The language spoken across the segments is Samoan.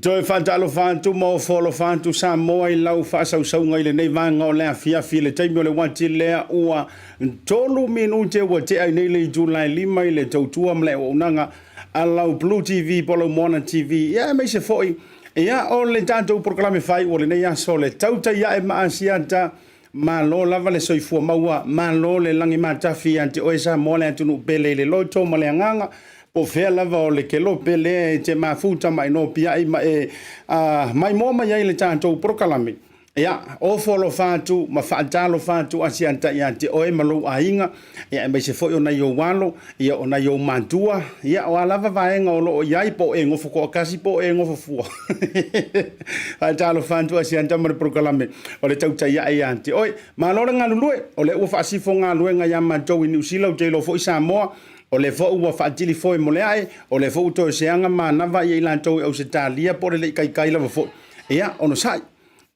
Toe faatalofa atu ma ofo alofa atu Samoa i lau faasausauga i lenei vaega o le afiafi i le taimi o le uati lea ua 3 minute ua tea ai nei le itula e 5 i le tautua ma le auaunaga a lau Blue TV po o lau Moana TV ia aemaise foi ia o le tatou polokalame fai ua lenei aso le tautai ae ma Asiata. Malo lava le soifua maua, malo le lagi matafi ia te oe Samoa le atunuu pele i le loto ma le agaga, po o fea lava o le kelope lea e te mafuta ma e nopiai ma e maimoa mai ai le tatou polokalame. Ia, ofo alofa atu ma faatalofa atu Asiata ia te oe ma lou aiga, ia aemaise foi o nai ou alo, ia o nai ou matua, ia o a lava vaega o lo o i ai, po o e nofo toatasi po o e nofo fua. Faatalofa atu Asiata ma le polokalame o le tautai ae ia te oe. Malo le galulue, o lea ua faasifo galuega ia matou i Niu Sila, ou te iloa foi Samoa, o lea foi ua faatili foe mo le ae, o lea foi ua toe seaga manava ia i latou i Ausetalia po o le le i kaikai lava foi. Ia, onosai.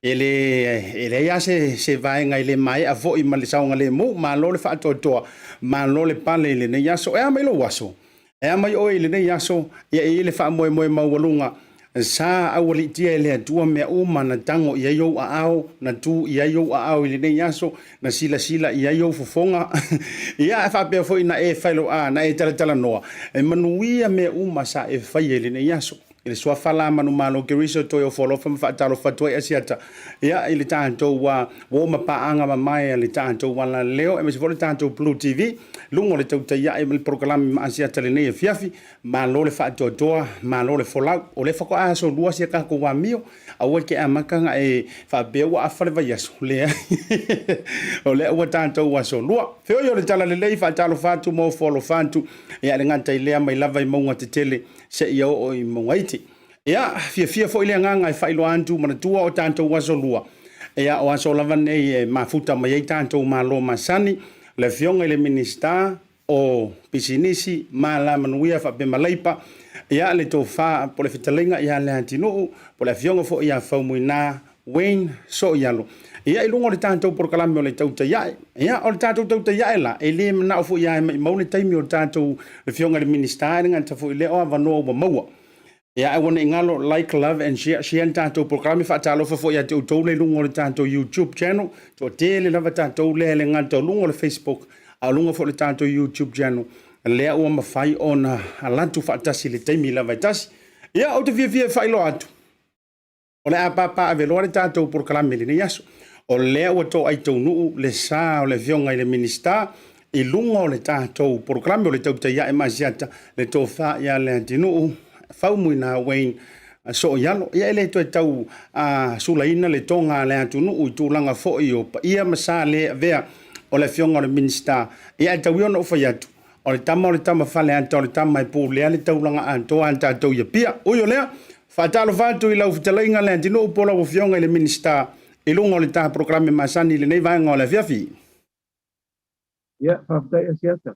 E leai lava se vaega e le maea foi ma le saogalemu. Malo le faatoatoa, malo le pale i lenei aso. E a mai lou aso? E a mai oe i lenei aso? Ia e i ai le faamoemoe maualuga sa aualiitia e le Atua mea uma na tago i ai ou aao, na tu i ai ou aao i lenei aso, na silasila i ai ou fofoga. Ia e faapea foi na e failoa, na e talatalanoa, e manuia mea uma sa e faia i lenei aso. I le suafa la manumalo Keriso toe ofo alofa ma faatalofa atu ai Asiata ia i le tatou uo ma paaga mamae a le tatou alaleo aemaise foi le tatou Blue TV luga o le tautai ae ma le polokalame ma Asiata lenei afiafi. Malo le faatoatoa, malo le folau. O lea faatoa aso lua si a tatou amio, aua e te amata ona e faapea ua afa le vaiaso. Leai, o lea ua tatou aso lua. Feoi o le tala lelei, faatalofa atu ma ofo alofa atu ia le gata i lea mai lava i mauga tetele. seia oo i Maugaiti. Ia, fiafia foi le agaga e faailoa atu manatua o tatou aso lua. Ia, o aso lava nei e mafuta mai ai tatou malo masani, le Afioga i le Minisita o Pisinisi ma Alamanuia faapea ma Leipa, ia, le Tofa po o le Fetalaiga ia Leatinuu, po o le Afioga foi ia Faumuina Wayne Sooialo. Ia, i luga o le tatou polokalame o le Tautai Ae. Ia, o le tatou Tautai Ae la, e le manao foi ia e maimau le taimi o le tatou Afioga i le Minisita, e le gata foi i lea o avanoa ua maua. Ia, aua ne i galo, like, love and share, share le tatou polokalame. Faatalofa foi ia te outou le i luga o le tatou YouTube channel. Toatele lava tatou lea e le gata o luga o le Facebook, a o luga foi o le tatou YouTube channel. Lea ua mafai ona alatu faatasi i le taimi lava e tasi. Ia, ou te fiafia e faailoa atu, O le a papaaveloa le tatou polokalame i lenei aso. O lea ua toai taunuu le sa o le Afioga i le Minisita i luga o le tatou polokalame o le Tautai Ae Masiata, le Tofa ia Leatinuu Faumuina Wayne Sooialo. Ia e le toe tau sulaina le toga a le atunuu i tulaga foi o paia ma sa le avea o le Afioga o le Minisita. Ia ae tau ia ona ou fai atu, O le tama o le tama Faleata, o le tama e pulea le taulaga atoa a tatou i Apia. Ui o lea, faatalofa atu i lau fetalaiga Leatinuu po o lau Afioga i le Minisita i luga o le ta polokalame masani i lenei vaega o le afiafi. Ia, faafetai Asiata.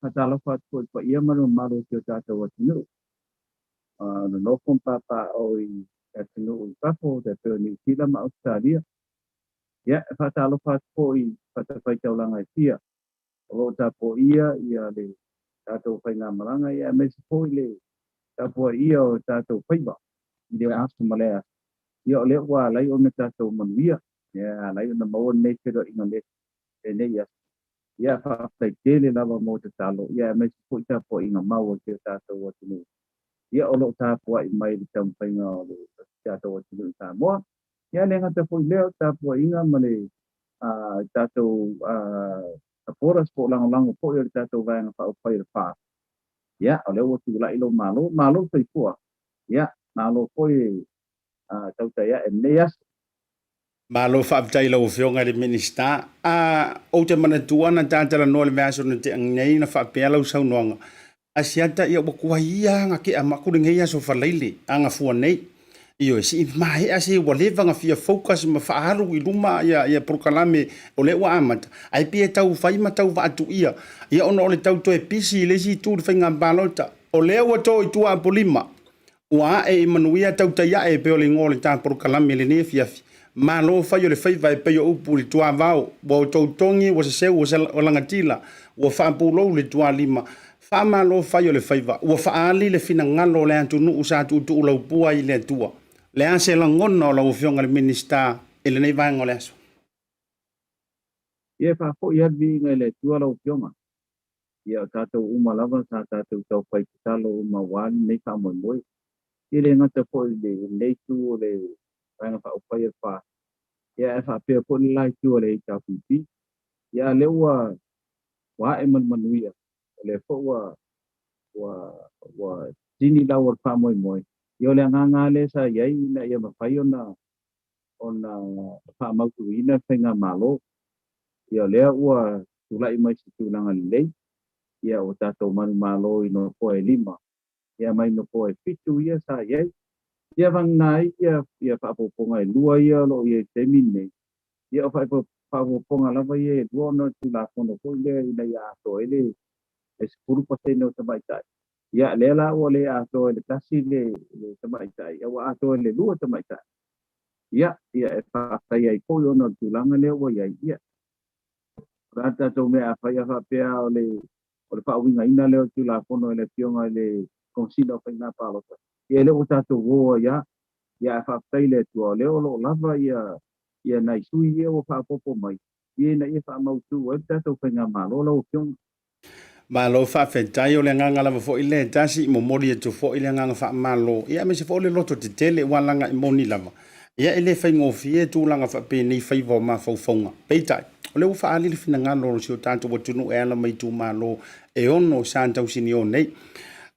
Faatalofa atu foi i le paia ma le mamalu o si o tatou atunuu. Nonofo ma papaaao i atunuu i fafo, e pei o Niu Sila ma Ausetalia. Ia, e faatalofa atu foi i fatafaitaulaga e fia o lo o tapuaia le tatou faigamalaga aemaise foi le tapuaia o tatou faiva i lea aso ma lea aso. Ia o lea ua ala ai ona tatou manuia, ia ala ai ona maua lenei feiloaiga lenei aso. Ia faafetai tele lava mo tatalo aemaise foi tapuaiga mau a si o tatou atunuu. Ia o lo o tapuai mai le taumafaiga o le tatou atunuu i Samoa. Ia le gata foi lea o tapuaiga ma le tatou supporters po o lagolago foi o le tatou Vaega Faaupufai o le FAST. Ia, o lea ua tulai lou Malo, malo soifua. Ia, malo foi tautai ae i lenei aso. Malo faafetai i lau Afioga i le Minisita. A, ou te manatua na ta talanoa i le vaiaso na tea nei na faapea lau saunoaga, Asiata ia ua tuai ia aga kea maku lenei aso falaile aga fua nei. Ioe, se i maea se ua leva na fia focus ma faaalu i luma ia, ia polokalame o lea ua amata, ae pei e tau fai ma tau vaatuia, ia ona o le tau toe pisi i le isi itu i le faiga palota. O lea ua to i tua Apolima, Ua ae i manuia tautai ae e pei o le igoa o le ta polokalame i lenei afiafi. Malo fai o le faiva e pei o upu i le tuavao, ua outou togi, ua seseu, ua lagatila, ua faapulou le tualima. Faamalo fai o le faiva, ua faaali le finagalo o le atunuu sa tuutuu laupua ai i le Atua. Le a se lagona o lau Afioga i le Minisita i lenei vaega o le aso? Ia e faafoi lava le viiga i le Atua lau Afioga. Ia, o tatou uma lava sa tatou taufai tatalo uma aua lenei faamoemoe. E le gata foi i lenei itu o le Vaega Faaupufai a le FAST, ia ae faapea foi le la itu o le HRPP. Ia a o lea ua ua ae ma le manuia, o lea foi ua ua ua tini lau o le faamoemoe. Ia o le agaga lava lea sa i ai ina ia mafai ona ona faamautuina le faigamalo. Ia o lea ua tulai mai se tulaga lelei, ia ua tatou manumalo i nofoa e lima, ia mai nofoa e fitu ia sa i ai. Ia vagana ai ia, ia faaopoopoga e lua ia o lo o i ai i le taimi lenei, ia o faaopoopoga lava ia e lua ona o le Tulafono foi lea ina ia atoa ai le 10% o tamaitai. Ia lea la ua le atoa i le tasi le tamaitai, a ua atoa i le lua tamaitai. Ia, ia e faafetai ai foi ona o le tulaga lea ua i ai. Ia, o le a le tatou mea a fai a faapea o le o le faauigaina lea o le Tulafono e le Afioga i le Komesina o Faiga Palota, ia lea ua tatou o ai lava. Ia ae faafetai i le Atua o lea o lo o lava ia ia nai sui ia ua faaopoopo mai ia ina ia faamautu ai le tatou faigamalo lau Afioga. Malo faafetai, o le agaga lava foi lea e tasi i momoli atu foi le agaga faamalo, ia aemaise foi o le loto tetele ua laga e moni lava. Ia e le faigofie tulaga faapenei faiva o mafaufauga. Peitai, o lea ua faaali le finagalo o si o tatou atunuu e ala mai itumalo e ono sa tausinio nei.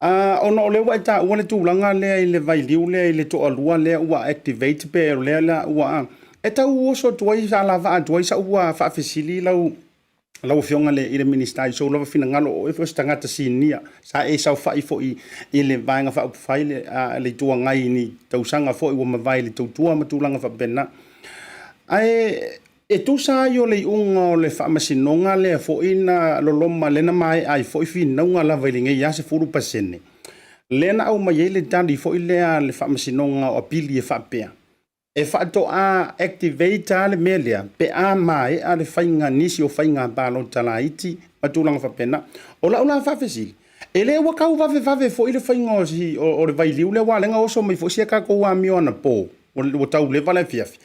A, ona o lea ua e taua le tulaga lea i le vailiu lea i le toalua lea ua activate pe o lea la ua e tau oso atu ai, alavaa atu ai sau faafesili lau. Lau Afioga i le Minisita, i sou lava finagalo, o oe foi o se tagata sinia, sa e saofai foi i le Vaega Faaupufai a le Itu Agai i ni tausaga foi ua mavae i le tautua ma tulaga faapena. Ae e tusa ai o le iuga o le faamasinoga lea foi na loloma lea na maea ai foi finauga lava i lenei lava 10%, lea na aumai ai le tali foi lea a le faamasinoga o apili e faapea, E faatoa activate lava le mea lea pe a maea le faiga nisi o faiga palota laiti ma tulaga faapena. O lau la faafesili, e le ua tau vavevave foi le faiga o le vailiu lea aua o lea na oso mai foi sia tatou amio anapo ua tau leva le afiafi.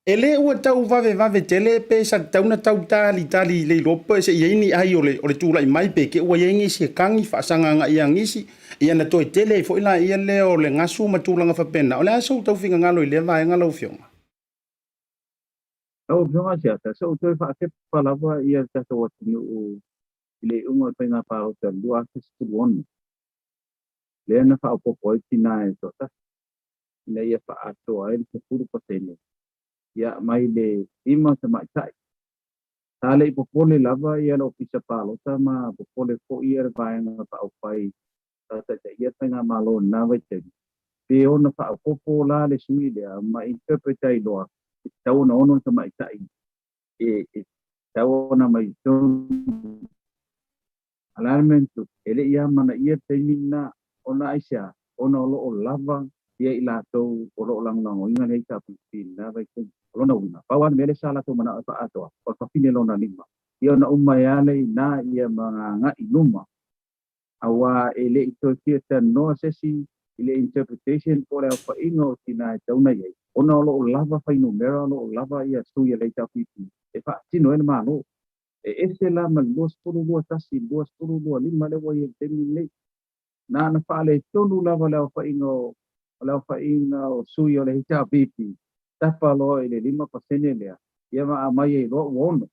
E le ua tau vavevave tele pe sa tatau ona tau talitali le iloa pe se i ai ni ai o le tulai mai pe te i ua i ai nisi e tagi faasaga agai ia nisi ia ona toe tele ai foi laia lea o le gasu ma tulaga faapena. O le a sou tau finagalo i lea vaega lau Afioga? Lau Afioga Asiata, se i ou toe faatepa lava ia le tatou atunuu i le iuga o le faiga palota i le 2016, lea na faaopoopo ai tina e toatasi ina ia faaatoa ai le 10% ia mai le 5 tamaitai. Sa le i popole lava ia le Ofisa Palota ma popole foi ia le Vaega Faaupufai sa taitaia le faigamalo i lena vaitaimi, pe ona faaopoopo la le sui lea ma interpret ai loa e tatau ona ono tamaitai e tatau ona mai i totonu. A o le a le mea na tupu? E le i amanaia le taimi lena ona aisea? Ona o lo o lava ia i latou o lo o lagolagoina le HRPP i lena vaitaimi. O lona uiga, pau lava le mea lea sa latou manao e faaatoa, o le fafine lona lima. Ia ona uma ai lava lea i ina ia ma agai i luma, aua e le i toe fia talanoa se isi i le interpretation po o le aofaiga o tina e tatau ona i ai, ona o lo o lava fuainumera, o lo o lava ia sui a le HRPP e faatino ai le Malo. E ese la ma le 20 21, 20 25 lea ua i ai i le taimi lenei. Na ona faaletonu lava le aofaiga o le aofaiga o sui o le HRPP, tapa loa i le 5% lea, ia ma aumai ai loa ua ono.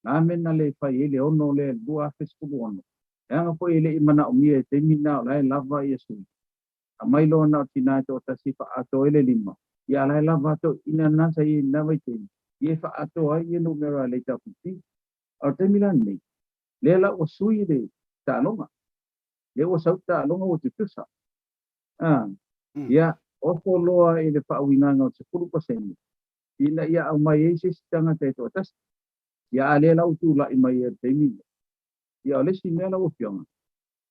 Na mea na le fai ai le ono lea i le 2016, leaga foi e le i manaomia i le taimi lena o la e lava ia sui. Aumai loa na o tina e toatasi faaatoa ai le lima, ia a o la e lava toeaiina na sa i ai i lena vaitaimi, ia e faaatoa ai ia numera a le HRPP. A o le taimi la lenei, lea la ua sui le taaloga, lea ua sau le taaloga ua tutusa. Ia, oso loa i le faauigaga o le 10% ina ia aumai ai se isi tagata e toatasi. Ia a lea la ua tulai mai ai i le taimi lea. Ia o le isi mea lau Afioga,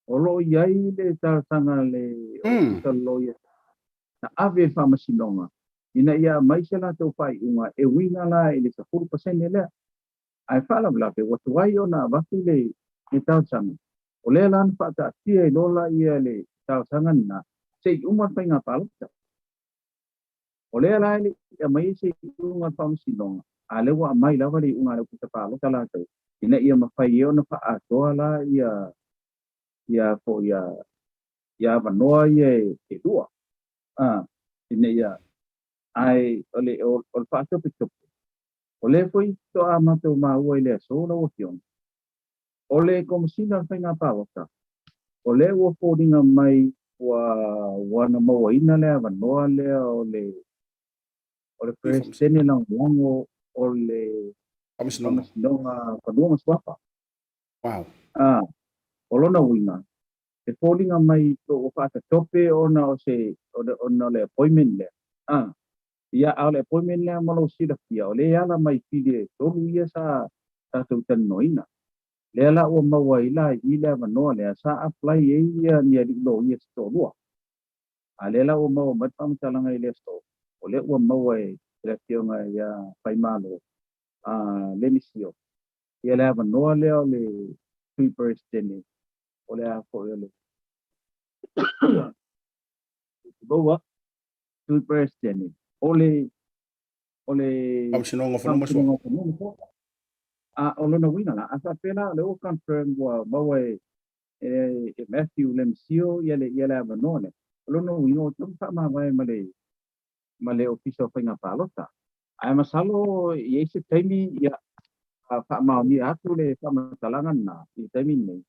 o lo o i ai le talosaga a le Ofisa o le Loia na ave i le Faamasinoga ina ia aumai se latou faaiuga e uiga la i le 10% lea. Ae faalavelave ua tuai ona avatu le talosaga, o lea la na faataatia ai loa lea le talosaga lena se i uma le faiga palota. O lea la e le i aumai ai se iuga a le Faamasinoga, a o lea ua aumai lava le iuga a le Ofisa Palota latou ina ia mafai ai ona faaatoa la ia ia po ia ia avanoa ia e lua ina ia ae o le o le faatopetope o lea foi faatoa matou maua i le aso lau Afioga o le Komesina o le Faiga Palota o lea ua foliga mai ua na mauaina le avanoa lea o le Peresetene Lagolago o le Faamasinoga Fanua ma Suafa. Wow. O lona uiga, e foliga mai ua faatatope ona o se ona o le appointment lea. Ia, a o le appointment lea mo lou silafia, o lea e ala mai pili e tolu ia sa tatou talanoaina. Lea la ua maua ai la i le avanoa lea sa apply ai ia ni alii loia se toalua. A lea la ua maua mai le faamatalaga i le aso, o lea ua maua e le Afioga ia Faimalo Lemisio ia le avanoa lea o le Sui Peresetene o le a foi o le maua Sui Peresetene o le Faamasinoga o Fanua ma Suafa. A o lona uiga la, a faapea la o lea ua confirm ua maua e Matthew Lemisio ia le avanoa lea, o lona uiga ua tatau ona faamavae ma le Ofisa o Faiga Palota. Ae masalo i ai se taimi ia faamaonia atu le faamatalaga lena i le taimi lenei,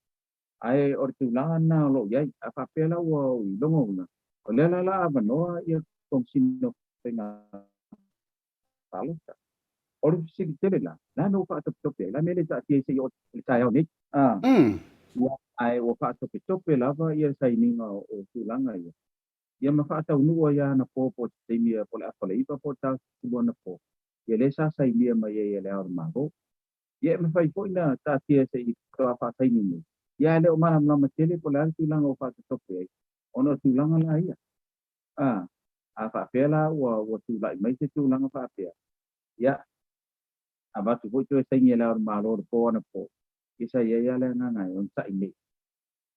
ae o le tulaga lena o lo o i ai. A faapea la ua ou iloga, o lea la la avanoa ia Komesina o Faiga Palota. O le fesili tele la, o le a le mea ua faatopetope ai? O le a le mea e le taatia ai seia oo i le taeao nei? Ia, ae ua faatopetope lava ia le sainiga o tulaga ia, ia ma faataunuu ai lava anapo po o se taimi po o le afa le 9 po o le 40 anapo, ia lea sa sainia mai ai e Le Ao o le Malo. Ia e mafai foi ona taatia se i faatoa faasaini nei, ia ae le o malamalama tele po o le a le tulaga ua faatopetope ai, ona o tulaga la ia. A faapea la ua tulai mai se tulaga faapea, ia, avatu foi toe saini e Le Ao o le Malo i le po anapo, ia sa i ai lava le agaga e onosai nei,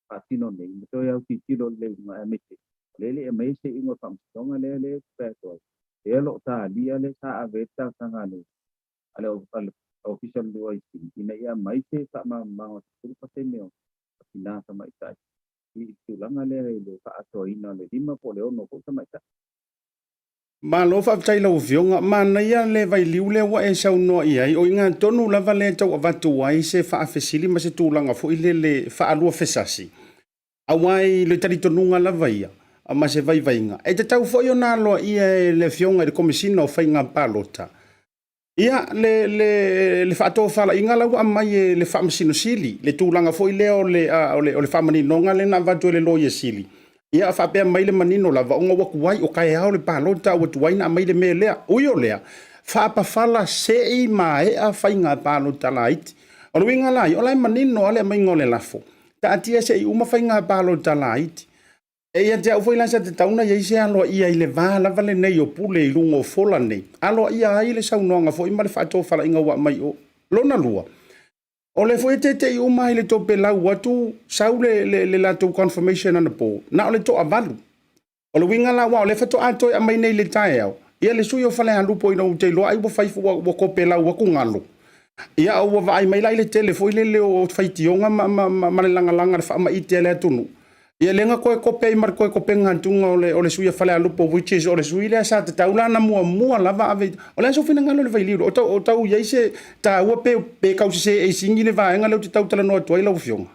faatino nei, ma toe autilotilo lelei i luga, aemaise o lea e le i aumaia se iuga o le faamasinoga lea lea e faapea atu ai, lea o lo o talia lea sa ave ai le talosaga a le Ofisa o le UIC ina ia aumai se faamalamalamaga o le 10% o tina tamaitai i le tulaga lea i le faaatoaina o le 5 po o le 6 foi tamaitai. Malo faafetai i lau Afioga. Manaia le vailiu lea ua e saunoa i ai, o i ina tonu lava lea e tau avatu ai se faafesili ma se tulaga foi lele faaluafesasi. Aua i le talitonuga lava ia ma se vaivaiga, e tatau foi ona aloaia e le Afioga i le Komesina o Faiga Palota Ia, le faatofalaiga la ua aumai e le Faamasino Sili, le tulaga foi lea o le faamaninoga lea na avatu e le Loia Sili, ia faapea mai le manino lava, ona ua tuai, o taeao le palota ua tuai ona aumai le mea lea. Ui o lea, faapafala se i maea faiga palota laiti. O le uiga la ia, o la e manino lava le aumaiga o le lafo, taatia se i uma faiga palota laiti. E ia te au foi la sa tatau ona i ai se aloaia i le va lava lenei o Pule i luga o fola nei, aloaia ai le saunoaga foi ma le faatofalaiga ua aumai o. Lona lua, o lea foi e tete'i uma ai le topelau atu sau le latou confirmation anapo, na o le toavalu. O le uiga la, aua o lea faatoa toe aumai nei i le taeao, ia le sui o Falealupo ina ua te iloa ai ua fai ua topelau atu galo. Ia ua vaai mai la i le tele foi lele o faitioga ma le lagalaga le faamaite a le atunuu. Ia lea na toe tope ai ma le toe topega atuga o le sui o Falealupo, which is o le sui lea sa tatau la na muamua lava ave. O le a sou finagalo i le vailiu? O tau i ai se taua pe tau sese e sigi le vaega lea ou te tau talanoa atu ai lau Afioga?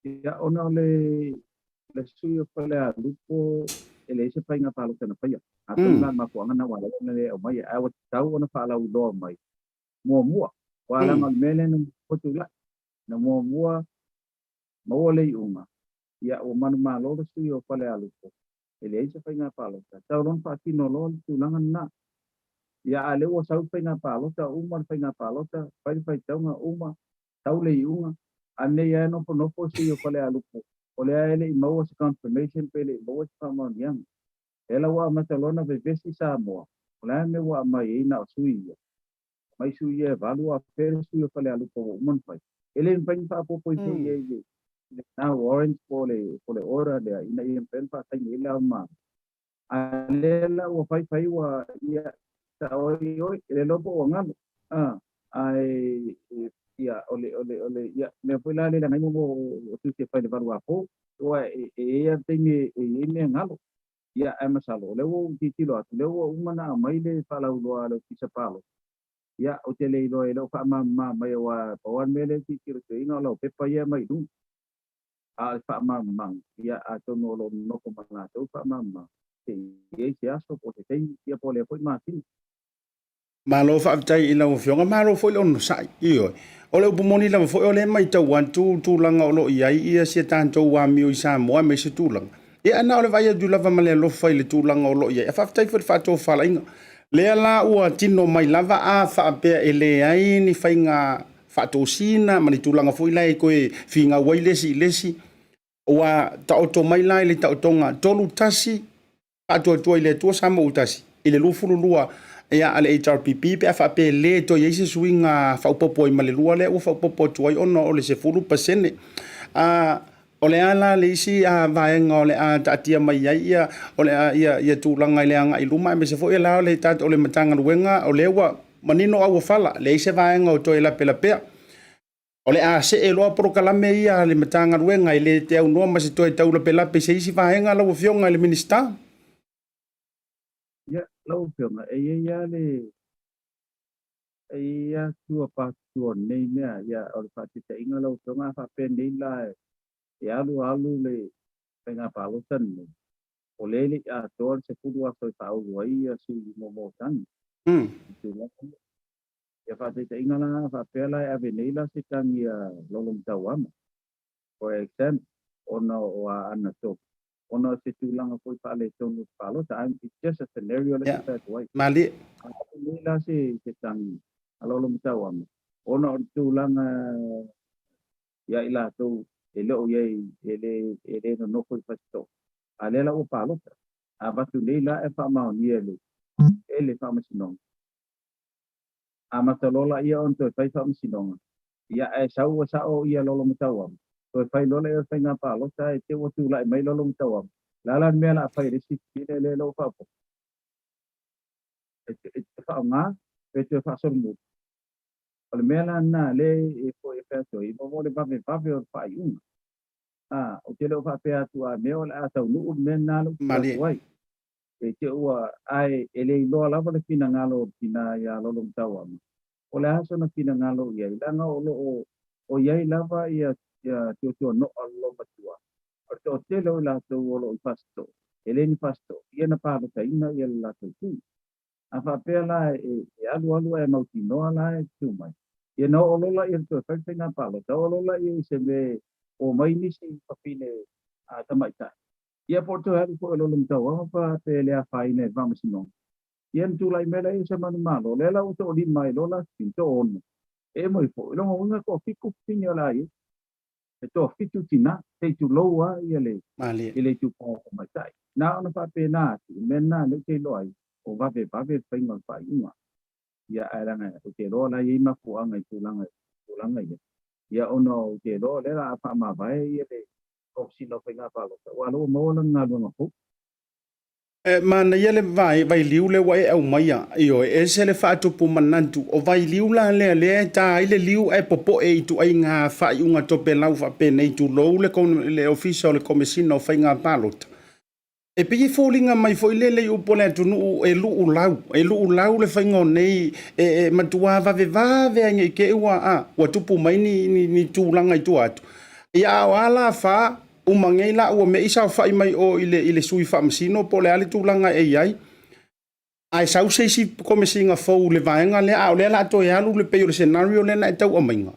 Ia, ona o le sui o Falealupo e leai se faiga palota na faia. Atonu la le mafuaaga na ua ala ai ona le aumaia, ae ua tatau ona faalauiloa mai muamua. Aua leaga o le mea lea na muamua tulai. Na muamua maua le iuga, ia ua manumalo le sui o Falealupo e leai se faiga palota. Tau loa ona faatino loa le tulaga lena. Ia, a o lea ua sau le faiga palota, uma le faiga palota, fai le faitauga, uma, tau le iuga, a nei lava e nofonofo le sui o Falealupo, o lea e le i maua se confirmation pe le i maua se faamaoniaga. Lea la ua amata loa ona vevesi Samoa, o le a le mea ua aumai ai na o sui ia? Aumai sui ia e 8, a faapea le sui o Falealupo ua uma ona fai. E le mafai ona faaopoopo ifo i ai le na warrant po o le order lea ina ia mafai ona faasaini ai le Ao o le Malo. A lea la ua fai fai ua ia oi oi, e le iloa po ua galo. Ae ia o le ia mea foi la le leaga ai mo o tusi e fai i le 8 apo, aua e i ai lava le taimi e i ai mea galo. Ia, ae masalo o lea ua ou tilotilo atu, lea ua uma ona aumai le faalauiloa a le Ofisa Palota. Ia, ou te le iloa e le o faamalamalama mai, aua pau lava le mea lea e tilotilo atu ai na o lau pepa ia mai luga. A o le faamalamalamaga, ia atonu o lo o nonofo ma latou faamalamalamaga se i ai se aso po o se taimi, ia po o lea foi masina. Malo faafetai i lau Afioga, malo foi le onosai. Ioe. O le upu moni lava foi, o lea e matau atu tulaga o lo o i ai ia si a tatou amio i Samoa aemaise tulaga. Ia na o le vaai atu lava ma le alofa i le tulaga o lo o i ai. A faafetai foi i le faatofalaiga. Lea la ua tino mai lava a faapea e leai ni faiga faatosina ma ni tulaga foi la e toe finau ai le isi i le isi. Ua taoto mai la i le taotoga 3-1 Faatuatua i le Atua Samoa ua tasi i le 22 ia a le HRPP pe a faapea e le toe i ai se suiga faaopoopo ai ma le lua lea ua faaopoopo atu ai ona o le 10%. O le a la le isi vaega o le a taatia mai ai ia o le a ia tulaga i le agai i luma, aemaise foi la o le o le Matagaluega o lea ua manino auofala, leai se vaega o toe lapelapea. O le a see loa polokalame ia a le Matagaluega e le te aunoa ma se toe taulapelape i se isi vaega lau Afioga i le Minisita? Ia, lau Afioga, e i ai lava le e i ai lava tua patutua o lenei mea. Ia, o le faataitaiga lau Afioga, a faapea nei la e alu alu le faiga palota lenei, o lea e le i atoa le 10 aso e faaulu ai ia sui mo tagi. I tulaga ia. Ia faataitaiga la, a faapea la e ave nei la se tagi a Lolomatauama, for example, ona o Aana Tofi, ona o se tulaga foi faaletonu o le palota, I'm, it's just a scenario lea e fai atu ai. Malie. A ave nei la se tagi a Lolomatauama, ona o le tulaga ia i latou e le o i ai, e le nonofo i Fasitoo, a lea la ua palota. A avatu nei la e faamaonia e le Faamasinoga. Amata loa laia ona toe fai faamasinoga, ia ae sau ua sao ia Lolomatauama, toe fai loa lea o le faiga palota ae te ua tulai mai Lolomatauama. O le a la le mea o le a fai e le isi fafine lea o lo o faaopoopo? E te faaaoga pe toe faasolomuli? O le mea la lena lea e foi e fai atu ai, mo le vavevave o le faaiuga. A, ou te le o faapea atu a mea o le a taunuu le mea lena lea ou te fai atu ai. E te ua, ae e le iloa lava le finagalo o le tina iā Lolomatauama. O le a sona finagalo i ai, leaga o lo o o i ai lava ia tuatuano'a o le loomatua. O le toatele o i latou o lo o i Fasitoo, e le ni Fasitoo, ia na palotaina ia le latou sui. A faapea la e alu alu ae mautinoa la e tu mai, ia na oo loa laia i le toe fai le faiga palota, oo loa laia i se mea o mai nisi fafine tamaitai. Ia po o le toe alu foi o Lolomatauama pa pe le afaina i le Faamasinoga. Ia na tulai mai laia i se manumalo, lea la ua toalima ai loa la fafine, toaono. E moi foi, lona uiga e toafitu fafine o le a i ai. E toafitu tina, se i tulou lava ia le Malie. I le itupa o tamaitai. Na ona faapena atu, o le mea lena lea ou te iloa ai, o vavevave le faiga o le faaiuga. Ia ae leaga ou te iloa o la e i ai mafuaaga i tulaga ia. Ia ona ou te iloa o lea o le a faamavae ia le Komesina o Faiga Palota, aua o lea ua maua lana galuega fou. E manaia le vailiu lea ua e aumaia. Ioe, e ese le faatupu manatu. O vailiu la lea, lea e ta ai le liu ae popoe i ituaiga faaiuga topelau faapenei, tulou le Ofisa o le Komesina o Faiga Palota. E pei e foliga mai foi lele i upu a le atunuu e luulau, e luulau le faiga o nei, e matua vavevave ai nei te i ua tupu mai ni tulaga i tua atu. Ia a o a la fa, uma nei la ua me'i saofai mai o i le sui faamasino po o le a le tulaga e i ai, ae sau se isi komesina fou i le vaega lea, a o lea o le a toe alu le pei o le scenario lea na e tau aumaiga.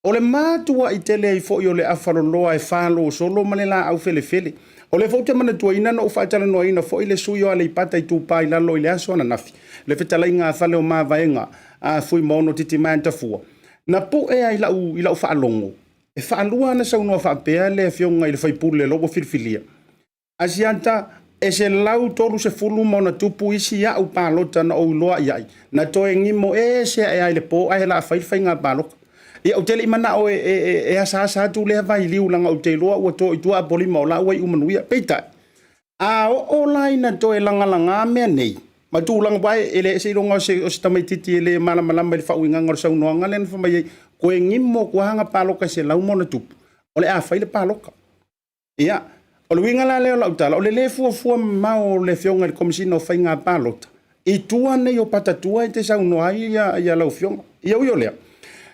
O le matua'i tele ai foi o le afaloloa e falosolo ma le laau felefele. O lea foi ou te manatuaina na ou faatalanoaina foi le sui o Aleipata Itupa i Lalo i le aso ananafi, le fetalaiga a Faleomavaega a Fuimaono Titimaea Tafua. Na pu'e ai i lau faalogo, e faalua ana saunoa faapea le afioga i le faipule lo ua filifilia. Asiata e 130 ma ona tupu isi a'u palota na ou iloa i ai, na toe gimo ese ae ai le po ae la fai le faiga palota. Ia ou te le i mana'o e asaasa atu lea vailiu laga ou te iloa ua to i tua Apolima o la ua iu manuia. Peitai, a oo la ina toe lagalagā mea nei, ma tulaga uae e le ese iloga o se tamaititi e le malamalama i le faauigaga o le saunoaga lea na fai mai ai, koe gimo kuaga paloka e 100 ma ona tupu, o le a fai le paloka. Ia, o le uiga la lea o lau tala, o le lē fuafua mamao o le afioga i le Komesina o Faiga Palota, i tua nei o patatua e te saunoa ai ia lau afioga. Ia ui o lea,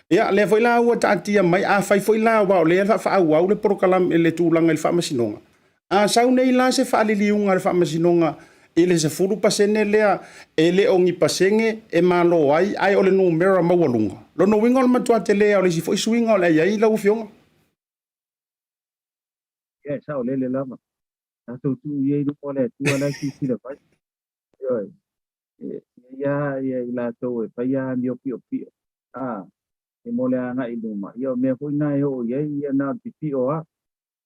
ia lea foi la ua taatia mai, afai foi la aua o lea e faaauau le polokalame le tulaga i le faamasinoga, a sau nei la se faaliliuga a le faamasinoga i le 10% lea e le o ni pasene e malo ai, ae o le numera maualuga. Lona uiga o le matua telē o le isi foi suiga o le a i ai lau afioga. Ia e saolele lava. Tatou tuu i ai luma o le Atua la e silasila mai. Ioe. E ia ia i latou e faia amio piopio. A, e mo le agai i luma. Ia o mea foi na e oo i ai ia na o le pipio lava.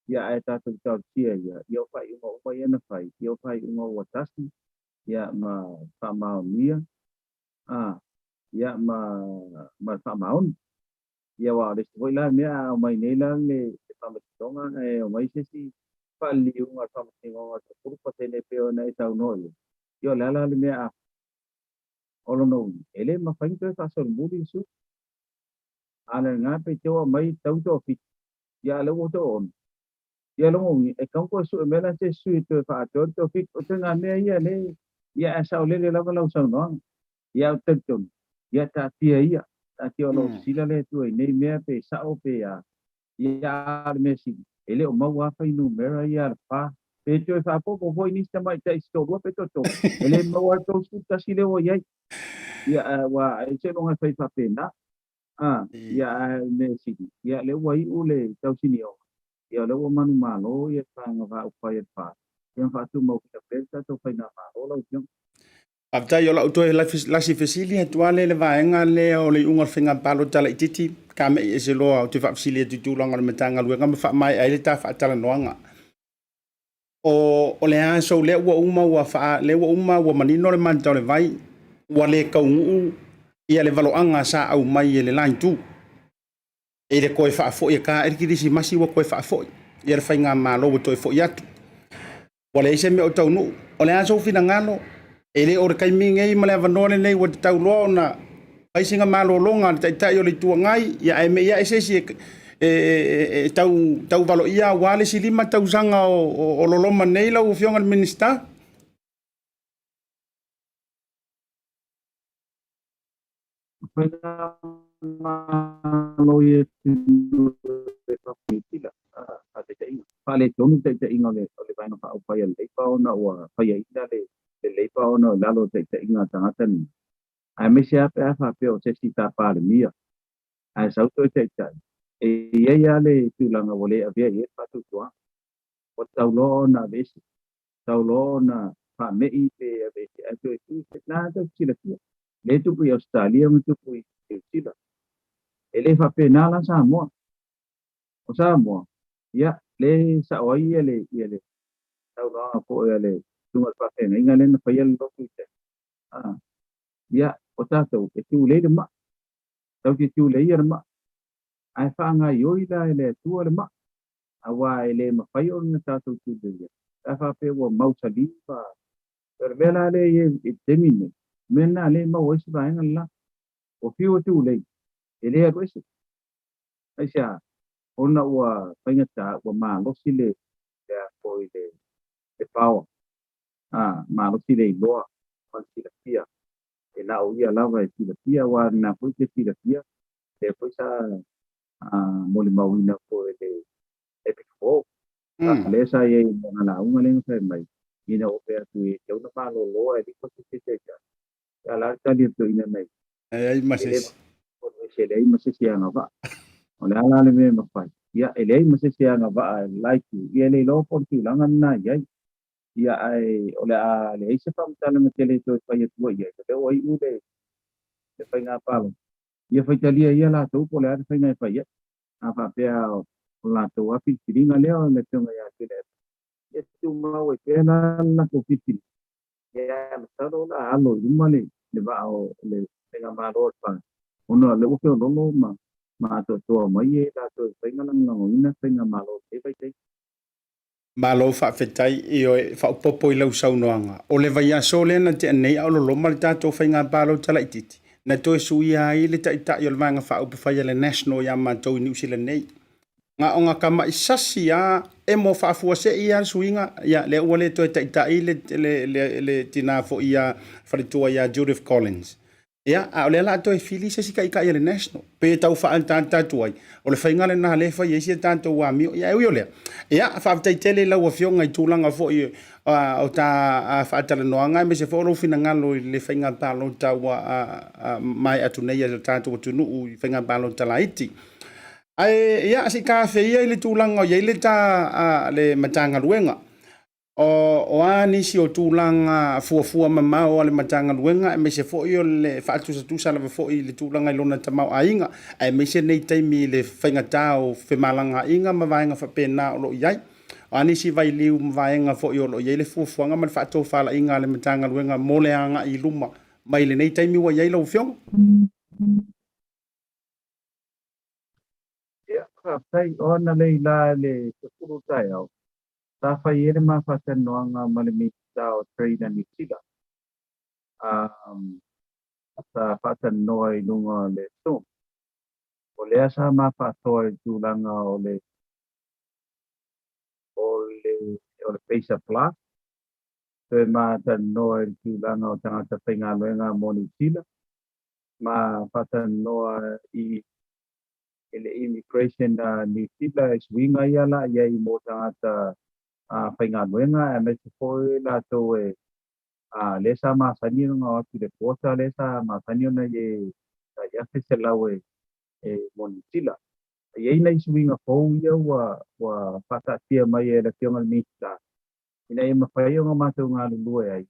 Ia ae tatou talosia ia, ia o faaiuga uma ia na fai, ia o faaiuga ua tasi, ia ma faamaonia, a, ia ma faamaoni. Ia aua o le isi foi la mea a aumai nei la le Faamasinoga ae aumai se isi faaliliuga a le Faamasinoga o le 10% e pei ona e saunoa i ai. Ia o le a la le mea a o lona uiga, e le mafai ona toe faasolomuli le sui. A o le lena pe te aumai tau toafitu, ia a o lea ua toaono. Ia lona uiga, e tatau ona toe sue mai la se isi sui e toe faaatoa le toafitu. O ituaiga mea ia le, ia ae saolele lava lau saunoaga. Ia ou te talitonu, ia taatia ia, taatia o lo o sisila le Atua i nei mea pe sao pe a. Ia a o le mea sili, e le o maua lava fuainumera ia a le fa. Pe toe faaopoopo foi nisi tamaitai se toalua pe toatolu, e le maua lava le 31 lea ua i ai. Ia, aua ai seiloga e fai faapena. Ia, ae o le mea sili, ia, lea ua iu le tausinioga, ia, o lea ua manumalo ia le Vaega Faaupufai a le FAST, ia ma faatumauina pea le tatou faigamalo lau Afioga. Faafetai o lau toe lasi fesili atu lava lea i le vaega lea o le iuga o le faiga palota laitiiti, ka me'i ese loa ou te faafesili atu i tulaga o le Matagaluega ma faamaea ai le ta faatalanoaga. O le aso lea ua uma ua faa, lea ua uma ua manino le manta o le vai, ua le taunuu ia le valoaga sa aumai e le la itu. I le toe faafoi e ta ai le kilisimasi ua toe faafoi ia le faigamalo ua toe foi atu. Ua leai se mea o taunuu. O le a sou finagalo? E le o le taimi lenei ma le avanoa lenei ua tatau loa ona fai sina malologa a le Taitai o le Itu Agai, ia ae me i ae se isi e tau valoia aua le isi 5 tausaga o loloma nei lau Afioga i le Minisita. Faigamalo ia e faapitila faataitaiga faaletonu le taitaiga o le Vaega Faaupufai a le Leipa ona ua faiaina le Leipa ona o lalo o taitaiga a tagata nei, aemaise lava pe a faapea o se isi sa Palemia ae sau toe taitai, e i ai lava le tulaga ua le avea i ai le faatuatuaga, ua tatau loa ona aveese, tatau loa ona faame'i pe aveese ae toe tu se na tau silafia le tupu i Ausetalia ma tupu i Niu Sila. E le faapena la Samoa. O Samoa, ia, le sao ai ia le ia le saunoaga foi a le susuga i le faafeagaiga lea na faia le lotu i tai. Ia, o tatou e tulei le maa, tatou te tuleia le maa, ae faagaoioi la e le Atua le maa, aua e le mafai ona tatou tuleia pe a faapea ua mausali ma o le mea la lea e i ai i le taimi lenei, o mea lena lea e maua ai se vaega le la. Ua fiu e tulei, e le alu ese. Aisea? Ona ua faigata, ua malosi le a foi le power, malosi le iloa ma le silafia, e na o ia lava e silafia, aua lena foi te silafia, lea foi sa molimauina foi e le Epic 4. Lea sa i ai i lana lauga lea na fai mai, ina ua fai atu e tatau ona malolo ae lima se isi taitai. Ia la le tali a le toeaina nei. E leai ma se isi. E leai ma se isi agavaa. O le a la le mea e mafai? Ia, e leai ma se isi agavaa e le la itu, ia e le iloa po o le tulaga lena e i ai. Ia, ae o le a leai se faamatalaga tele e toe fai atua i ai, o lea ua iu le faiga palota. Ia faitalia ia latou po o le a le faiga e fai ai. A faapea o latou lava filifiliga lea o le Afioga ia Tuilaepa, ia tumau ai pea la le latou filifiliga. Ia, masalo o le a alo i luma le vaa o le faigamalo a le FAST, ona o lea ua feoloolo ma atoatoa mai e latou e mafai ona lagolagoina le faigamalo i lenei vaitaimi. Malo faafetai, ioe, faaopoopo i lau saunoaga. O le vaiaso lea na tea nei a o loloma le tatou faiga palota laitiiti, na toe suia ai le Taitai o le Vaega Faaupufai a le National ia matou i Niu Sila nei. Na ona tamai sasi lava, emo faafuasei lava le suiga, ia lea ua le toe taitai le, le, le, le tina foi ia faletua ia Judith Collins. Ia, a o lea o le a toe fili se isi taitai a le National. Pe tau faaataata atu ai, o le faiga lena lea e fai ai si a tatou amio. Ia, e ui o lea, ia, faafetai tele i lau Afioga i tulaga foi o ta faatalanoaga aemaise foi o lou finagalo i le faiga palota ua maea atu nei a le tatou atunuu i faiga palota laiti. Ae, ia, se i ta afe ia i le tulaga o i ai le ta le Matagaluega. O a nisi o tulaga fuafua mamao a le Matagaluega aemaise foi o le faatusatusa lava foi i le tulaga i lona tamaoaiga, aemaise nei taimi i le faigata o femalagaaiga ma vaega faapena o lo o i ai. O a nisi vailiu ma vaega foi o lo o i ai le fuafuaga ma le faatofalaiga a le Matagaluega mo le agai i luma mai lenei taimi ua i ai lau Afioga? Ia, faafetai. O ana lei la le 10 taeao, sa fai ai le ma faatalanoaga ma le Minisita o Trade a Niu Sila. Sa faatalanoa i luga o le Zoom. O lea sa ma faasoa i le tulaga o le o le o le Pesa Plus, toe ma talanoa i le tulaga o tagata faigaluega mo Niu Sila, ma faatalanoa i i le immigration a Niu Sila i suiga ia la i ai mo tagata faigaluega aemaise foi latou e A lea sa masani ona o atu i le quota lea sa masani ona i e 1,100 e mo Niu Sila. E i ai nai suiga fou ia ua faataatia mai e le Afioga i le Minisita ina ia mafai ona matou galulue ai,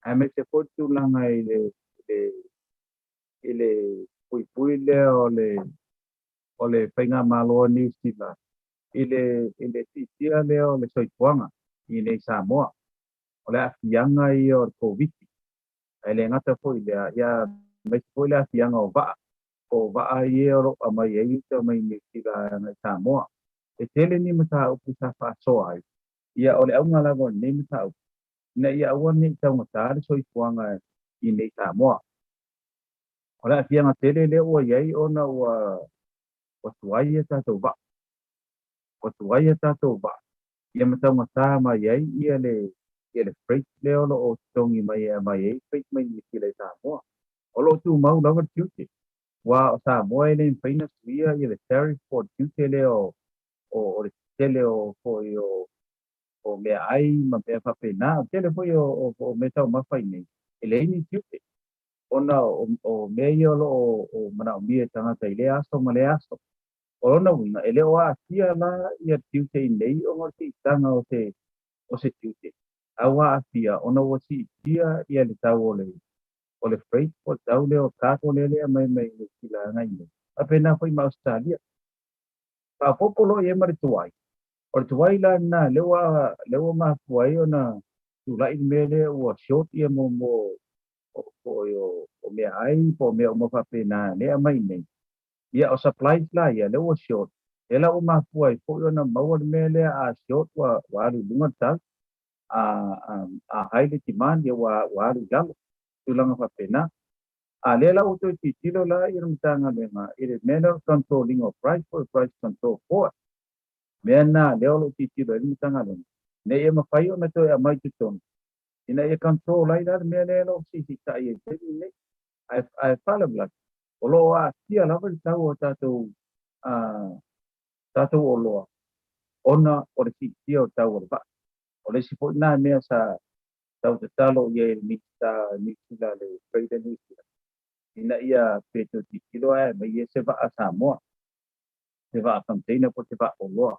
aemaise foi le tulaga i le puipui lea o le faigamalo a Niu Sila i le siitia lea o le soifuaga i nei Samoa. O le aafiaga ia o le Koviti, ae le gata foi i lea, ia aemaise foi le aafiaga o vaa, po o vaa ia o lo o aumai ai uta mai Niu Sila agai Samoa. E tele ni mataupu sa faasoa ai. Ia o le auga lava o lenei mataupu, ina ia aua ne i taugata le soifuaga i nei Samoa. O le aafiaga tele lea ua i ai ona ua tuai a tatou vaa. Ua tuai a tatou vaa, ia ma taugata mai ai ia le freight lea o lo o totogi mai e aumai ai freight mai Niu Sila i Samoa. O lo o tumau lava le tiute. Aua o Samoa e le mafai ona suia ia le tariff po o le tiute lea o le tele o foi o meaai ma mea faapena. O le tele foi o mea taumafa i nei, e leai ni tiute ona o mea ia o lo o manaomia e tagata i lea aso ma lea aso. O lona uiga, e le o aafia la ia tiute i nei ona o le siitaga o se tiute. A ua aafia ona ua siitia ia le tau o le freight po o le tau lea o cargo lea mai mai Niu Sila agai nei. Faapena foi ma Ausetalia. Faaopoopo loa i ai ma le tuai. O le tuai la lena lea ua mafua ai ona tulai le mea lea ua short ia mo po o meaai po o mea uma faapena lea aumai nei. Ia o supplies la ia lea ua short. E la ua mafua ai foi ona maua le mea lea a short ua alu i luga le tau. A high le demand ia ua alu i lalo. Tulaga faapena. A lea la ua toe tilotilo la ia le Matagaluega i le mea lea o le controlling of price po o le Price Control Board. Mea na lea o lo o tilotilo ai le Matagaluega ina ia mafai ona toe aumai totonu ina ia control ai la le mea lea o lo o siisitai ai taimi lenei. Ae faalavelave, o lo o aafia lava le tau o tatou oloa ona o le siitia o le tau o le vaa. O le isi foi lena mea sa tau tatalo i ai le Minisita Niu Sila, le Trade Niu Sila, ina ia pe toe tilotilo ae aumai ai se vaa Samoa, se vaa container po o se vaa oloa,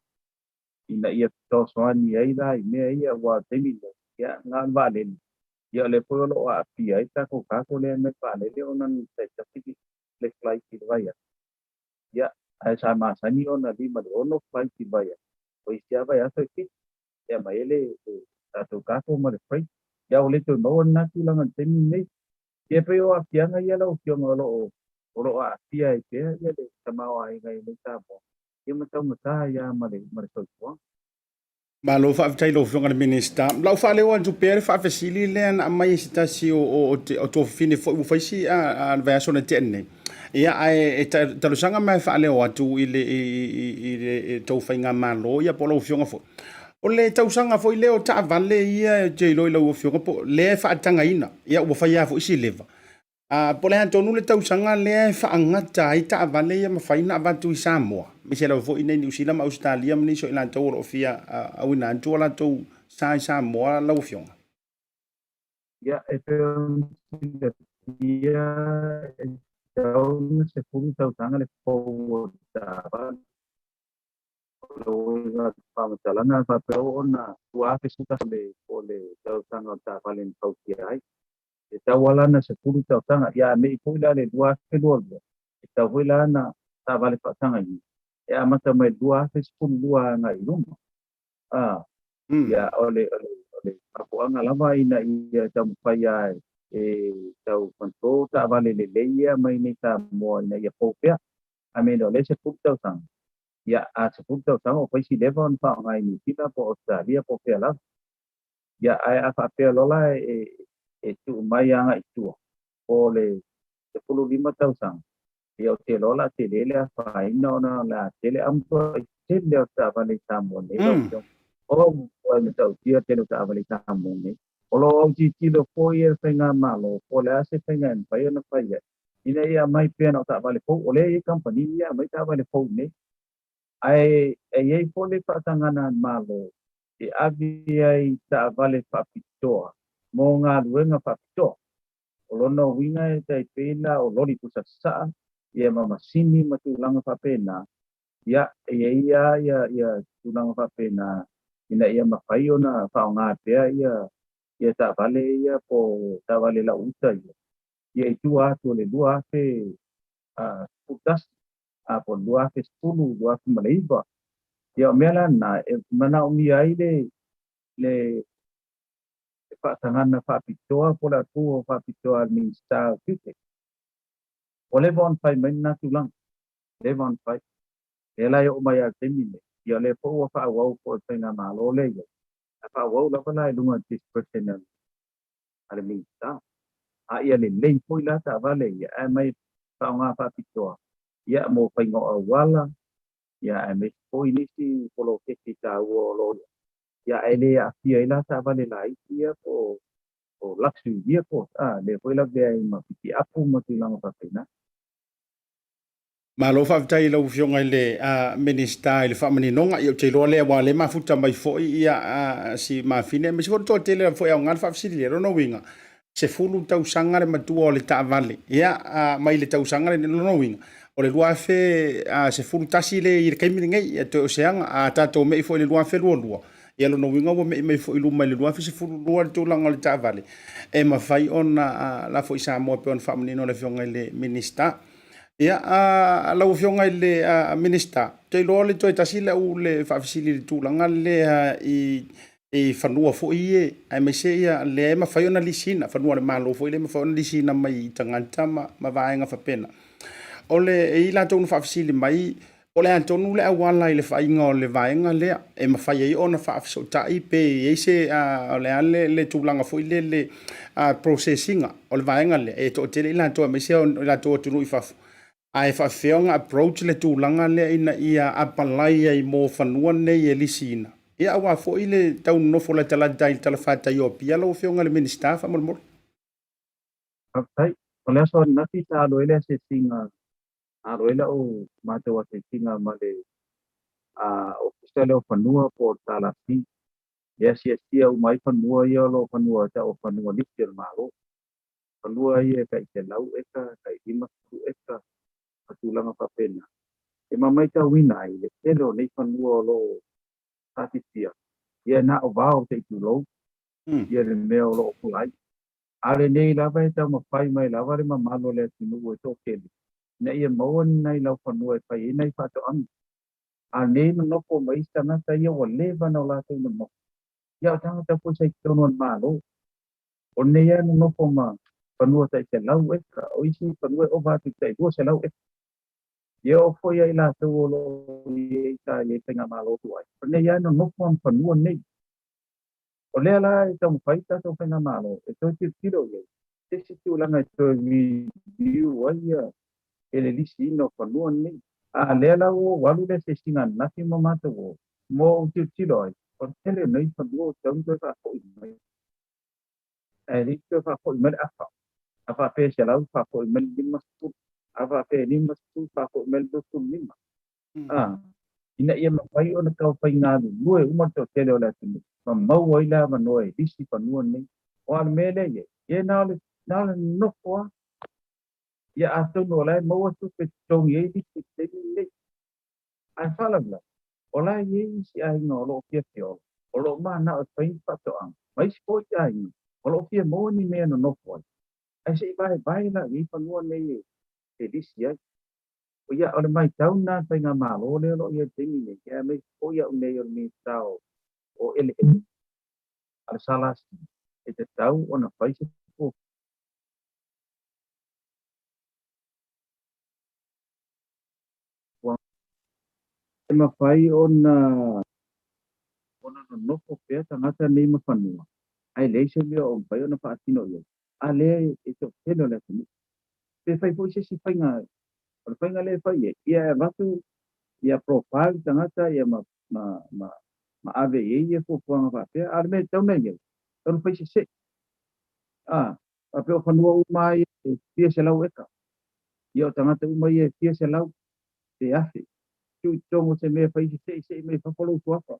ina ia fesoasoani ai la i mea ia aua o le taimi lenei, ia na o le vaalele. Ia o lea foi o lo o aafia ai le tatou cargo lea mai le vaalele ona na taitasi le flight i le vaiaso. Ia, ae sa masani ona 5 i le 6 flight i le vaiaso. O isi lava vaiaso e 7 e aumai ai le tatou cargo ma le freight. Ia ua le toe maua lena tulaga i le taimi lenei. Ia pei o aafiaga ia lau Afioga o lo o aafia ai pea ia le tamaoaiga i nei Samoa. Ia ma taugata ai lava ma le soifuaga. Malo faafetai lau Afioga i le Minisita. Lau faaleo atu pea le faafesili lea na aumai e se tasi o tuafafine foi ua fai si a le vaiaso na tea nei. Ia ae e talosaga mai e faaleo atu i le tou faigamalo ia po o lau Afioga foi. O le tausaga foi lea o taavale ia e te iloa i lau Afioga po lea e faatagaina. Ia ua fai lava foi si leva. A po o le a tonu le tausaga lea e faagata ai taavale ia mafai ona avatu i Samoa, aemaise lava foi i inei Niu Sila ma Ausetalia ma nisi o i latou o lo o fia auina atu o latou sa i Samoa lau Afioga? Ia, e pei ona silafia e tatau ona 10 tausaga le fou o le taavale. O le uiga o le faamatalaga faapea ona 2011 o le tausaga o le taavale na fausia ai. E tatau lava la ona 10 tausaga. Ia a mei foi la le 2022, e tatau foi la ona taavale faatagaina e amata mai le 2012 agai i luma. Ia o le mafuaaga lava ina ia taumafai lava e tau control taavale lelei ia mai nei Samoa ina ia fou pea. Ae mea o lea 10 tausaga, ia a 10 tausaga ua fai si leva ona faaaoga i Niu Sila po o Ausetalia po o fea lava. Ia ae a faapea loa la e tuu mai agai i tua po o le 15 tausaga, ia ou te iloa o le a tele le afaina ona o le a tele amutoai tele o taavale i Samoa nei lau Afioga. O ua matautia tele o taavale i Samoa nei. O lo o autilotilo foi e le faigamalo po o le a se faiga e mafai ona fai ai ina ia aumai pea na o taavale fou. O lea e i ai kamupani ia e aumai taavale fou nei. Ae e i ai foi le faatagaga a le Malo e ave ai taavale faapitoa Mo galuega faapitoa. O lona uiga e tai pei la o loli pusa sasaa ia ma masini ma tulaga faapena. Ia e i ai lava ia tulaga faapena ina ia mafai ona faaaoga pea ia taavale ia po o taavale lau uta ia ia i tua atu o le 2011 po o le 2010, 2009. Ia o mea la lena e manaomia ai le faatagana faapitoa po o le approval faapitoa a le Minisita o Tiute. Ua leva ona fai mai lena tulaga, leva ona fai. Lea la e oo mai lava i le taimi lenei, ia o lea foi ua faaauau foi e le faigamalo lea e i ai, ae faaauau lava la i luga o le discretion a le Minisita. A ia lelei foi la taavale ia ae aumai faaaoga faapitoa ia mo faiga o auala, ia aemaise foi nisi poloketi taua o lo o i ai, ia ae le aafia ai la taavale laiti ia po o luxury vehicles, lea foi e lavea ai ma pikiapu ma tulaga faapena. Malo faafetai i lau Afioga i le Minisita i le faamaninoga. Ia ou te iloa lea aua o lea e mafuta mai foi ia si mafine aemaise foi le toatele lava foi e aoga le faafesili lea. O lona uiga, 10 tausaga le matua o le taavale, ia mai le tausaga lenei. O lona uiga, o le 2011 lea i le taimi lenei, ia toe o se aga. A tatou mei foi i le 2022, ia lona uiga ua mei mai foi i luma i le 2012 le tulaga o le taavale e mafai ona lafo i Samoa e pei ona faamanino e le Afioga i le Minisita. Ia, lau Afioga i le Minisita, ou te iloa o le toe tasi lau le faafesili i le tulaga lea i fanua foi ia, aemaise ia lea e mafai ona lisiina, fanua a le Malo foi lea e mafai ona lisiina mai i tagata ma vaega faapena. O le, e i ai latou na faafesili mai, po o le a tonu le auala i le faaiga o le vaega lea e mafai ai ona faafesootai pe i ai se, o le a le tulaga foi lele process ina o le vaega lea e toatele i latou aemaise o latou atunuu i fafo, ae faafefea ona approach le tulaga lea ina ia apalai ai mo fanua nei e lisiina, ia aua foi le tau nonofo latalata i le talafatai o Apia lau Afioga i le Minisita faamolemole. Faafetai. O le aso ananafi sa alu ai le asiasiga, alu ai lau matou asiasiga ma le Ofisa lea o Fanua po o le SLC, e asiasia uma ai fanua ia o lo o fanua tau o fanua lisi o le Malo. Fanua ia e tai 100 eka, tai 50 eka, ma tulaga faapena. E ma matauina ai le tele o nei fanua o lo o faatifia, ia na o vao se i tulou, ia le mea o lo o pula ai. A o lenei lava e taumafai mai lava le mamalu o le atunuu e toatele, ina ia maua ni nai laufanua e fai ai nai faatoaga. A o lenei nonofo mai isi tagata ia ua leva ona latou nonofo, ia o tagata foi sa i totonu o le Malo. O lenei lava nonofo ma fanua tai 100 eka, o isi fanua e ova atu i tai 200 eka. Ia oo foi ia i latou o lo o i ai sa i ai faigamalo tuai, o lenei lava nonofo ma fanua nei. O lea la e taumafai le tatou faigamalo e toe tilotilo i ai se isi tulaga e toe review ai ia e le lisiina o fanua nei. A lea la ua ou alu le asiasiga ananafi ma matou o, mo ou tilotilo ai, o le tele o nei fanua ua tatau ona toe faafoi mai. Ae le i toe faafoi mai le afa. A faapea e 100 faafoi mai le 50, a faapea e 50 faafoi mai le 25. Ina ia mafai ona tau faigalulue uma le toatele o le atunuu ma maua ai le avanoa e lisi fanua nei. O a le mea lea i ai? Ia na o le nonofo lava. Ia atonu o la e maua tupe e totogi ai lisi i le taimi lenei. Ae faalavelave, o la e i ai isi aiga o lo o fiafia ola, o lo o manao e fai ni faatoaga, ma isi foi aiga o lo o fia maua ni mea e nonofo ai, ae se i vaevae la i ai fanua nei e lisi ai. Ia, o le matau lena a le faigamalo lea o lo o i ai i le taimi nei, aemaise foi au nei o le Minisita o Eleele a le SLC, e tatau ona fai se fuafuaga e mafai ona nonofo pea tagata nei ma fanua, ae leai se mea o mafai ona faatino i ai, a lea e toatele o le atunuu. Pe fai foi se isi faiga, o le faiga lea e fai i ai, ia e avatu ia profile tagata ia ma ma ma ma ave i ai ia fuafuaga faapea, a o le mea e tatau ona i ai, tatau ona fai se se'i. Faapea o fanua uma ia e fia selau eka, ia o tagata uma ia e fia selau pe afe, tuu i totonu o se mea e fai se se'i, se'i mai fafo lou suafa.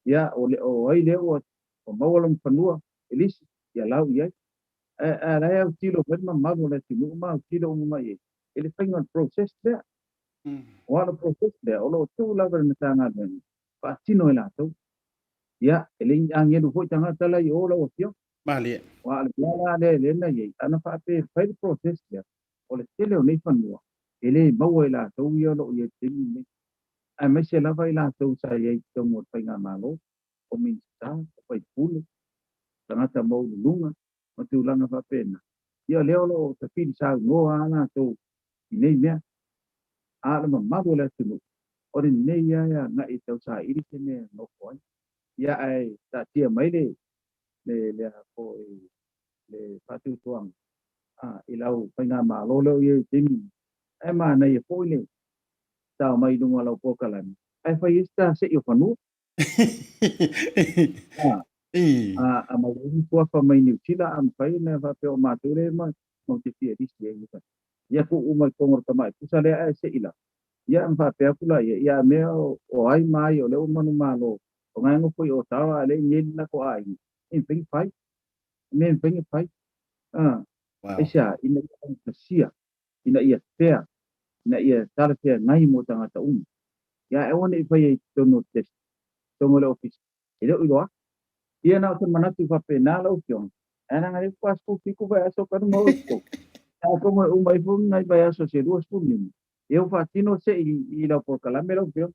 Ia, o ai lea ua maua lona fanua e lisi. Ia lau i ai. Ae la e autilo foi le mamalu o le atunuu ma autilo uma mai i ai i le faiga o le process lea. Aua o le process lea o lo o tuu lava i le Matagaluega faatino e latou. Ia, e le i agelu foi tagata la i o lau Afioga. Malie. Aua o le mea la lea lea na i ai, ana faapea e fai le process lea, o le tele o nei fanua e le maua e latou ia o lo o i ai i le taimi lenei, aemaise lava i latou sa i ai i totonu o le faigamalo, o Minisita, o faipule, tagata maualuluga ma tulaga faapena. Ia o lea o lo o tafili saunoa lava latou i nei mea, a o le mamalu o le atunuu, o lenei lava e agai e tausaili se mea e nofo ai. Ia ae taatia mai le le le a foi le faatuatuaga i lau faigamalo lea o i ai i le taimi lenei, ae manaia foi le tao mai i luga o lau polokalame ae fai ai se tasei o fanua. A mai ai ni suafa mai Niu Sila a mafai ona faapea o matou lea matou te fia lisi ai. Ia tuu uma i totonu o le tamai pusa lea ae sei la. Ia ma faapea atu laia, ia a mea o ai ma ai o lea ua manumalo, o na e nofo i Otawa a o lea e i inei le latou aiga, e mafai ona fai. O mea e mafai ona fai. Aisea? Ina ia augatasia, ina ia fair, ina ia talafeagai mo tagata uma. Ia ae aua ne i faia i totonu o le desk, totonu o le ofisa, e le o iloa. Ia na o se manatu faapena lau Afioga, ae leaga o lea faatoa 17 vaiaso talu ona oo i totonu. Atonu e uma ifo nai vaiaso se 25, ia ua faatino se i lau polokalame lau Afioga.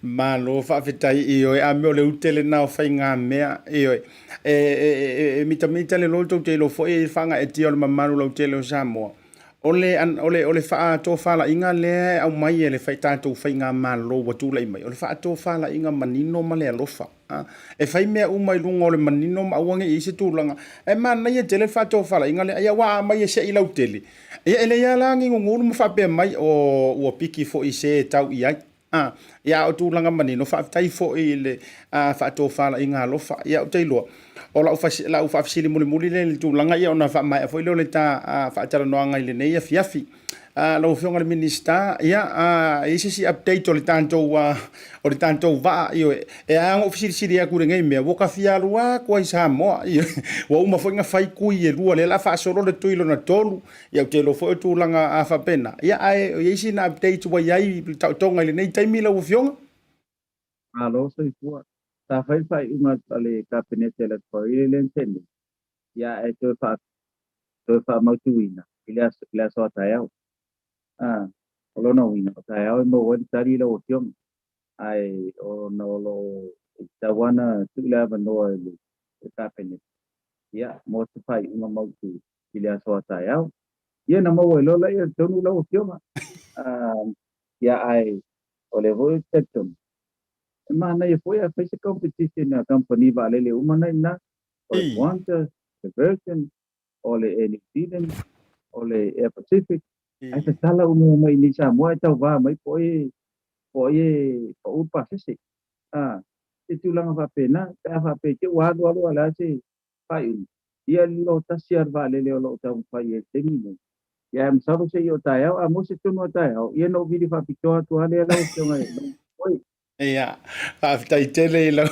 Malo faafetai, ioe, a mea o le ute lena o faigamea, ioe. E mitamita le loto te iloa foi e faagaeetia o le mamalu lautele o Samoa. O le faatofalaiga lea e aumai e le tatou faigamalo ua tulai mai, o le faatofalaiga manino ma le alofa. E fai mea uma i luga o le manino ma aua ne i i se tulaga. E manaia tele le faatofalaiga lea, ia ua aumai e sei lautele. Ia e leai lava la ni gugulu ma faapea mai o ua piki foi se tau i ai. Ia o tulaga manino, faafetai foi i le faatofalaiga alofa. Ia ou te iloa, o lau faafesili mulimuli lea i le tulaga ia ona faamaea foi lea o le ta faatalanoaga i lenei afiafi. Lau Afioga i le Minisita, ia, e i ai se isi update o le tatou vaa? Ioe, e ala ona ou fesilisili atu i lenei mea, ua ta fia alu atu ai i Samoa. Ioe, ua uma foi ona fai tui e lua, lea o le a faasolo le tui lona tolu. Ia ou te iloa foi o tulaga faapena. Ia ae o i ai sina update ua i ai le taotoga i lenei taimi lau Afioga? Malo soifua. Sa fai le faaiuga a le Kapeneta i le Aso Faraile lea na tea nei, ia ae toe faamautuina i le aso a taeao. O lona uiga, o taeao e maua ai le tali lau Afioga. Ae ona o lo o e tatau lava ona tuu le avanoa i le Kapeneta, ia, mo se faaiuga mautu i le aso a taeao. Ia na maua ai loa laia i totonu lau Afioga. Ia ae o lea foi ou te talitonu, e manaia foi ae fai se competition a kamupani vaalele uma na i ina. O le Qantas, le Virgin, o le Air New Zealand, o le Air Pacific, ae tatala uma mai i Samoa e tauva mai po o ai e pau le pasese. Se tulaga faapena, pe a faapea te ua alu alu a o le a se faaiuga. Ia lilo tasi lava le vaalele o lo o taumafai ai i le taimi lenei. Ia ae masalo se i o taeao, a maua se tonu o taeao, ia na ou vili faapitoa atu lava lea lau Afioga i oi. Ia, faafetai tele i lau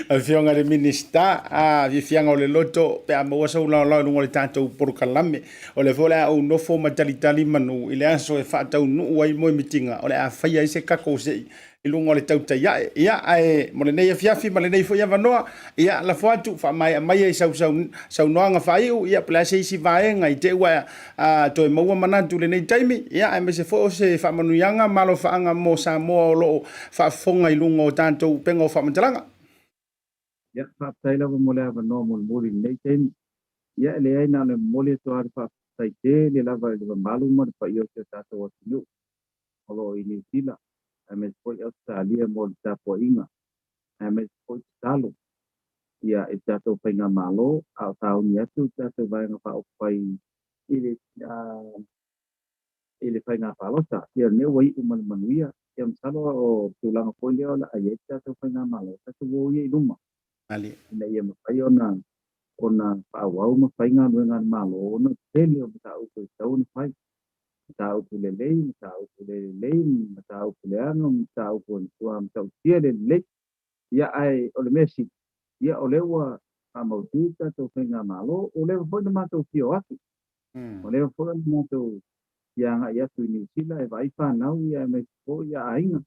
Afioga i le Minisita, fiafiaga o le loto pe a maua sau laolao i luga o le tatou polokalame. O lea foi o le a ou nofo ma talitali manu i le aso e faataunuu ai moemitiga, o le a faia ai se kako sei i luga o le tautai ae. Ia, ae mo lenei afiafi ma lenei foi avanoa, ia, lafo atu, faamaea mai ai sau saunoaga faaiu, ia, po o le a se isi vaega i te ua toe maua manatu i lenei taimi, ia, aemaise foi o se faamanuiaga ma alofaaga mo Samoa o lo o faafofoga i luga o tatou upega o faamatalaga. Ia, faafetai lava mo le avanoa mulimuli i lenei taimi. Ia, e leai na o le momoli atu lava le faafetai tele lava i le mamalu ma le paia o si o tatou atunuu o lo o i Niu Sila, aemaise foi Ausetalia mo le tapuaiga, aemaise foi tatalo ia i le tatou faigamalo a o sauni atu le tatou Vaega Faaupufai i le faiga palota. Ia o lenei ua iu ma le manuia. Ia masalo o tulaga foi lea o le a i ai le tatou faigamalo, tatou o ia i luma Ali. ina ia mafai ona faaauau ma fai galuega a le Malo ona tele o mataupu e tatau ona fai. Mataupu lelei, mataupu le lelei, mataupu leaga, mataupu e matua matautia le lelei. Ia ae o le mea sili, ia o lea ua faamautu le tatou faigamalo, ua leva foi ona matou fia o atu. Ua leva foi ona matou fia agai atu i Niu Sila e vaai fanau aemaise foi aiga.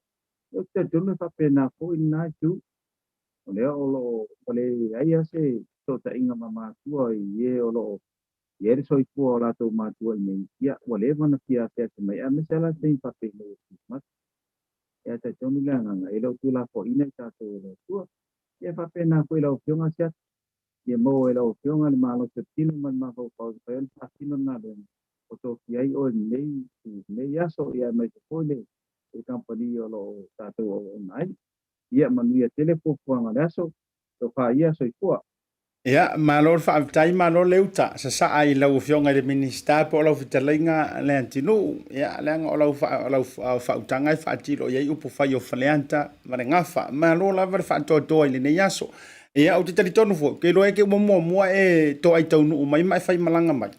Ou te talitonu e faapena foi lena itu. O lea o lo o ua leai lava se fesootaiga ma matua i e o lo o i ai le soifua o latou matua i inei, ia ua leva ona fia asiasi mai, aemaise lava la le taimi faapenei o Kerisimasi. Ia talitonu le agaga, e le o tuulafoaiina i tatou e le Atua. Ia e faapena foi i lau Afioga Siata, ia maua e lau Afioga le malosi o le tino ma le mafaufau e mafai ai ona faatino le galuega o tofia ai oe i lenei aso, ia aemaise foi le kamupani o lo o tatou auauna ai. Ia manuia tele fuafuaga o le aso. Tofa ia, soifua. Ia, malo le faafetai, malo le uta sasaa i lau Afioga i le Minisita po o lau fetalaiga Leatinuu. Ia, leaga o lau, o lau faautaga e faatilo i ai upu fai o Faleata ma le Gafa. Malo lava le faatoatoa i lenei aso. Ia, ou te talitonu foi, ou te iloa e te ua muamua e toai taunuu mai ma e faimalaga mai.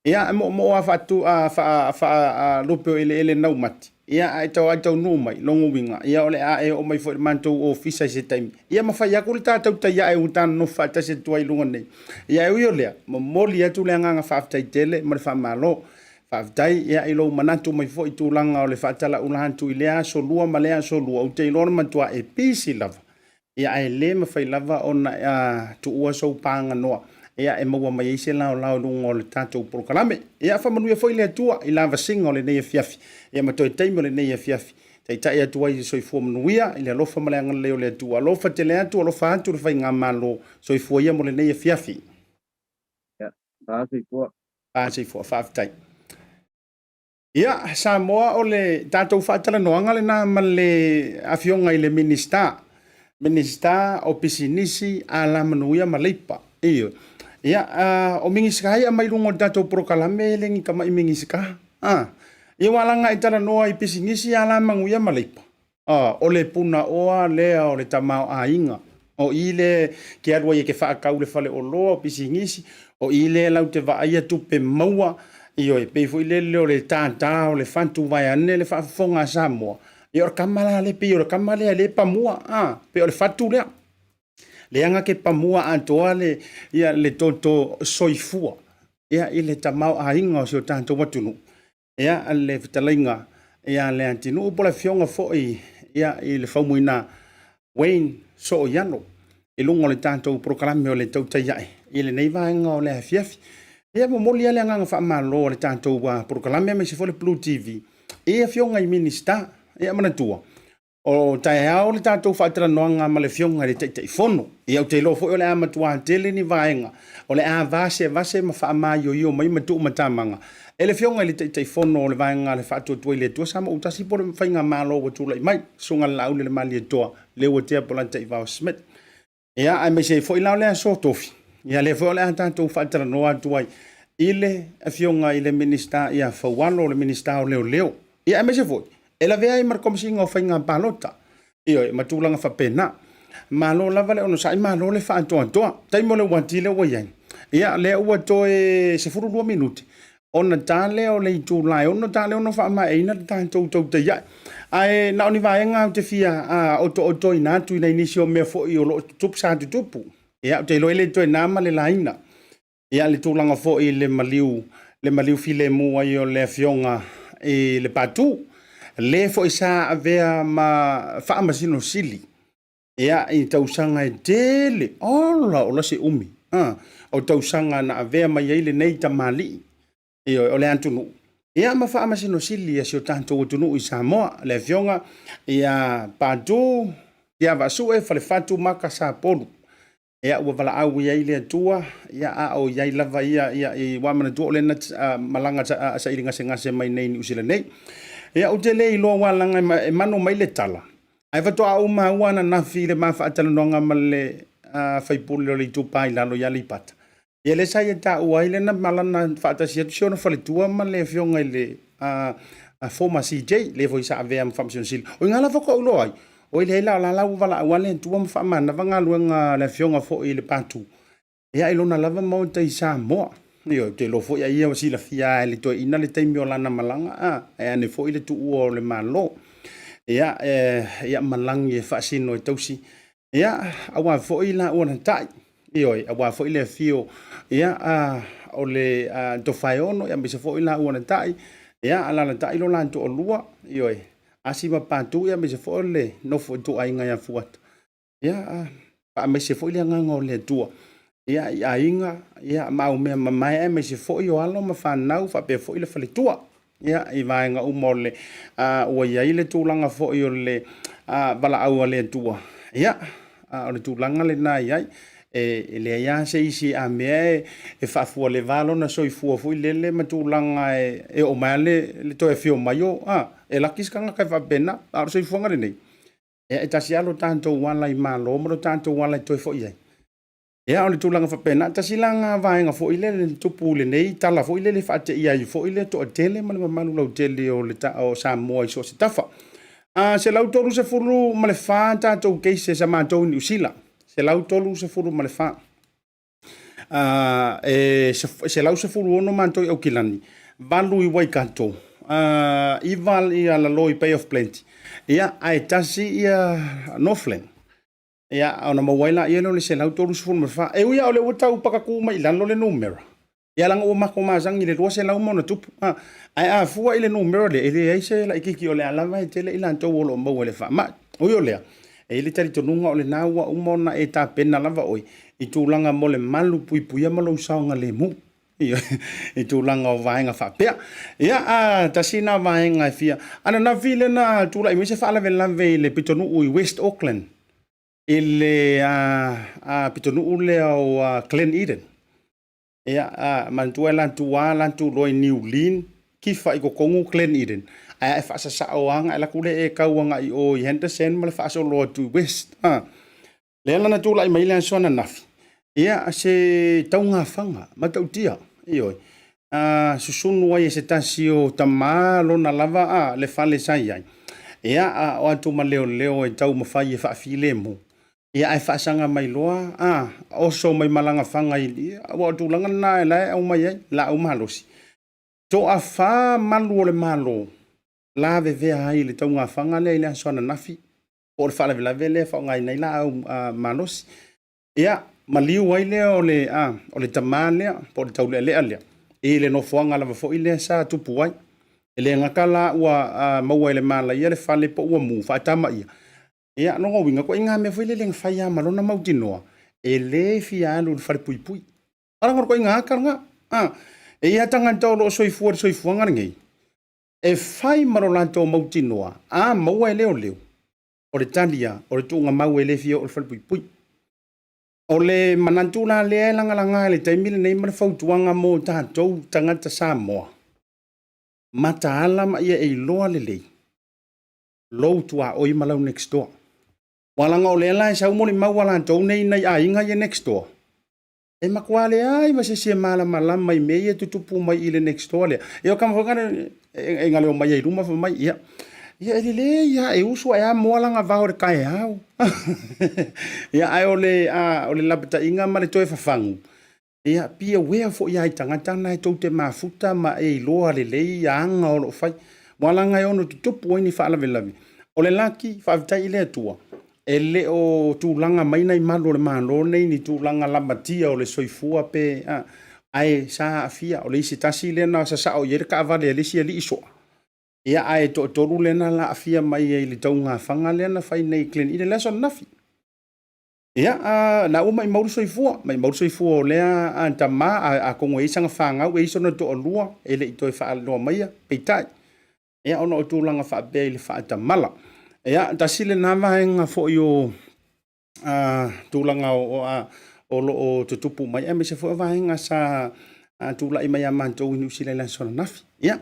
Ia, e moomoo a faatu a faa faa lupe o eleele naumati. Ia, ae tau ai taunuu mai, lona uiga, ia o le a e oo mai foi i le matou ofisa i se taimi. Ia ma fai atu le ta tautai ae ua ta nonofo faatasi atu ai i luga nei. Ia, e ui o lea, momoli atu le agaga faafetai tele ma le faamalo. Faafetai, ia, i lou manatu mai foi i tulaga o le faatalaula atu i lea aso lua ma lea aso lua, ou te iloa o le matua e pisi lava. Ia, ae le mafai lava ona tuua sou paganoa, ia, e maua mai ai se laolao i luga o le tatou polokalame. Ia, faamanuia foi le Atua i lavasiga o lenei afiafi, ia ma toe taimi o lenei afiafi. Taitai atu ai i le soifua manuia, i le alofa ma le agalelei o le Atua. Alofa tele atu, alofa atu le Faigamalo. Soifua ia mo lenei afiafi. Ia, soifua. Soifua, faafetai. Ia, Samoa, o le tatou faatalanoaga lena ma le Afioga i le Minisita, Minisita o Pisinisi, Alamanuia ma Leipa. Ioe. Ia, o Minisita ia aumai luga o le tatou polokalame e le ni tamai Minisita. Ia, ua alaga e talanoa i pisinisi, alamanuia ma leipa. O le punaoa lea o le tamaoaiga. O i lea ke alu ai e ke faatau le faleoloa, o pisinisi, o i lea latou te vaaia tupe maua, ioe, pei foi lele o le tātā o le fatu vaeane le faafofoga a Samoa. Ia o le kama la lea, pei o le kama lea lea e pamua, pei o le fatu lea. Leaga ke pamua atoa le, ia, le toto soifua, ia, i le tamaoaiga o si o tatou atunuu. Ia, le fetalaiga ia Leatinuu po o le afioga foi ia i le Faumuina Wayne Sooialo i luga o le tatou polokalame o le Tautai Ae i lenei vaega o le afiafi. Ia, momoli lava le agaga faamalo o le tatou polokalame aemaise foi le Blue TV i afioga i Minisita. Ia manatua, O taeao le tatou faatalanoaga ma le Afioga i le Taitaifono. Ia ou te iloa foi o le a matuā tele ni vaega o le a vasevase ma faamaioio mai ma tuumatamaga e le Afioga i le Taitaifono o le Vaega a le Faatuatua i le Atua Samoa-Utasi po o le Faigamalo ua tulai mai, Susuga Laauli le Malietoa Leuatea Polataivao Smith. Ia, aemaise ai foi la o le aso Tofi, ia lea foi o le a tatou faatalanoa atu ai i le Afioga i le Minisita ia Faualo, le Minisita o Leoleo. Ia, aemaise foi, e lavea ai ma le Komesina o Faiga Palota, ioe, ma tulaga faapena. Malo lava le onosai, malo le faatoatoa. Taimi o le uati lea ua i ai, ia, lea ua toe 12 minute, ona ta lea o le itula e 6 ta lea ona faamaeaina le tatou tautai ae. Ae na o ni vaega ou te fia otootoina atu i nai nisi o mea foi o lo o tutupu sa tutupu. Ia, ou te iloa e le toe na ma le laina. Ia, le tulaga foi i le maliu, le maliu filemu ai o le Afioga i le Patu, le foi sa avea ma Faamasino Sili. Ia, i tausaga e tele, ola, ola se umi, o tausaga na avea mai ai lenei tamalii, ioe, o le atunuu, ia ma Faamasino Sili a si o tatou atunuu i Samoa, le Afioga ia Patu Tiavaasue Falefatu Maka Sapolu. Ia, ua valaau i ai le Atua, ia, a o i ai lava ia, ia, i, ua manatua o lea na malaga saili gasegase mai nei i Niu Sila nei. Ia, ou te le iloa ua laga e mano mai le tala, Ae faatoa ou maua ananafi i le ma faatalanoaga ma le sui usufono o le Itupa i Lalo i Aleipata, ia lea sa ia taua ai lena malana faatasi atu si ona faletua ma le afioga i le former CJ, lea foi sa avea ma Faamasino Sili. O i ina la faatoa ou iloa ai, oi leai la o la la ua valaau lava le Atua ma faamanava galuega a le afioga foi i le Patu, ia i lona lava maota i Samoa. Ioe, ou te iloa foi ai ia silafia lava e le toeaina le taimi o lana malaga, a, ae ane foi le tuua o le Malo. Ia, e, ia malagi e faasino e tausi. Ia, aua foi la ua na tai. Ioe, aua foi le afio ia o le Tofaeono aemaise foi laua na tai, ia alaalatai lo la toalua, ioe, Asi ma Patu aemaise foi o le nofo ituaiga ia Fuata. Ia faamaise foi le agaga o le Atua ia i aiga ia ma aumea mamae aemaise foi o alo ma fanau faapea foi le faletua. Ia i vaega uma o le ua i ai le tulaga foi o le valaau a le Atua. Ia o le tulaga lena e i ai. E leai lava se isi a mea e faafualeva lona soifua foi lele ma tulaga e oo mai lava le toe afio mai o, e laki se tagata e faapena. A o le soifuaga lenei, e tasi lava lo tatou ala i malo ma lo tatou ala e toe foi ai. Ia, o le tulaga faapena. Tasi la lena vaega foi lele na tupu i lenei tala foi lele e faateia ai foi le toatele ma le mamalu lautele o le o Samoa i so o se tafa. 134 tatou cases a matou i Niu Sila, 134. E 116 matou i Aukilani, 8 i Waikato, 9 i lalo i Bay of Plenty, ia, ae 1 Northland. Ia, ona maua ai laia lea o le 134. E ui lava o lea ua tau pakatu mai i lalo le numera, ia leaga ua matou masani i le 200 ma ona tupu. Ae a fua i le numera lea, e leai se laitiiti o lea lava e tele i latou o lo o maua i le faamai. Ui o lea, e i ai le talitonuga o lena ua uma ona e tapena lava oe i tulaga mo le malu puipuia ma lou saogalemu i tulaga o vaega faapea. Ia, a tasi lena vaega e fia. Ananafi lea na tulai mai se faalavelave i le pitonuu i West Auckland, i le pitonuu lea o Glen Eden. Ia, manatua e latou lava latou loa i New Lynn, kifa i totonu Glen Eden, ae ae faasasao lava ona e alu atu lea e tau agai i o i Henderson ma le faasolo atu i West. Lea la na tulai mai le aso ananafi, ia se taugafaga matautia, ioe, susunu ai e se tasi o tama lona lava le fale sa i ai, ia, o atu ma leoleo e taumafai e faafilemu, ia ae faasaga mai loa, oso mai ma lana faga i, aua o le tulaga lena la e aumai ai laau malosi. Toafa malu o le Malo lavevea ai i le taugafaga lea i le aso ananafi, po o le faalavelave lea e faaaogaina ai laau malosi. Ia, maliu ai lea o le, o le tama lea, po o le taulealea lea, i le nofoaga lava foi lea sa tupu ai. E le gata la ua maua e le malaia le fale po ua mu faatamaia. Ia, lona uiga, ituaiga mea foi lele na fai lava ma lona mautinoa, e le fia alu i le falepuipui. A leaga o le ituaiga ata lena. E i ai lava tagata o lo o soifua i le soifuaga lenei, e fai ma lo latou mautinoa, a maua e leoleo, o le tali lava, o le tuugamau e le fia oo i le falepuipui. O le manatu la lea e lagalaga i le taimi lenei ma le fautuaga mo tatou tagata Samoa, mataala ma ia e iloa lelei lou tuaoi ma lau next door. Aua leaga o lea la e sau molimau a latou nei nai aiga ia next door, e matua leai ma se isi e malamalama i mea ia e tutupu mai i le next door lea. Ia o tama foi na e galeo mai ai i luma fai mai, ia, ia e lelei lava, e usu ae a moa lana vao i le taeao. Ia ae o le, o le lapataiga ma le toe fafagu, ia, be aware foi lava i tagata na e tou te mafuta ma e iloa lelei aga o lo o fai. Aua leaga e ono tutupu ai ni faalavelave. O le laki, faafetai i le Atua, e le o tulaga mai nai malu o le Malo nei ni tulaga lamatia o le soifua pe a, ae sa aafia. O le isi tasi lea na sasao i ai le taavale a le isi alii soa, ia ae toatolu lea na aafia mai ai i le taugafaga lea na fai nei i Glen Eden i le aso ananafi. Ia, na ua maimau le soifua, maimau le soifua o lea tama, atonu e i ai sana fanau, e i ai sona toalua, e le i toe faailoa maia, peitai, ia ona o tulaga faapea i le faatamala. Ia, tasi lena vaega foi o tulaga o lo o tutupu mai, aemaise foi o vaega sa tulai mai ia matou i Niu Sila i le aso ananafi. Ia,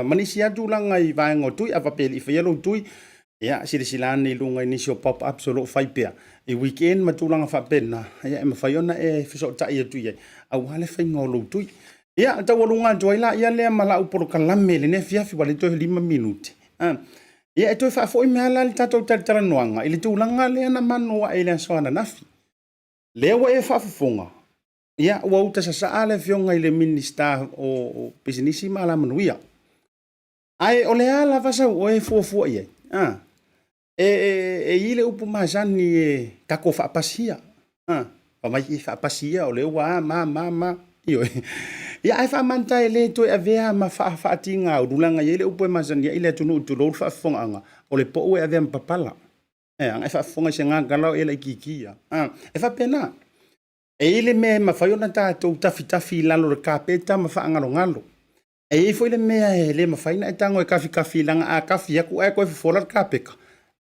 ma nisi lava tulaga i vaega o tui, a faapea e le i faia lou tui, Ia, silasila ane i luga i nisi o pop-ups o lo o fai pea i weekend ma tulaga faapena, ia e mafai ona e fesootai atu i ai aua le faiga o lou tui. Ia, taualuga atu ai la ia lea ma lau polokalame i lenei afiafi, ua le toe 5 minute. Ia, e toe faafoi mai lava la le tatou talatalanoaga i le tulaga lea na manu ae i le aso ananafi. Lea ua e faafofoga, ia, ua uta sasaa le Afioga i le Minisita o Pisinisi ma Alamanuia. Ae o le a lava sau oe e fuafua i ai? A? E i ai le upu masani e tatou faapasia. A? Fai mai e faapasi ia o lea ua a ma ma ma. Ioe. Ia ae faamanta e le toe avea ma faatigaulu leaga e i ai le upu e masani ai le atunuu tulou le faafofogaaga, o le pou e avea ma papala. E a, e faafofoga i se gagala o e laitiiti ia. A, e faapena. E i ai le mea e mafai ona tatou tafitafi i lalo o le kapeta ma faagalogalo. E i ai foi le mea e le mafai ona e tago e kafikafi leaga a kafi atu ae toe fofola le kapeta,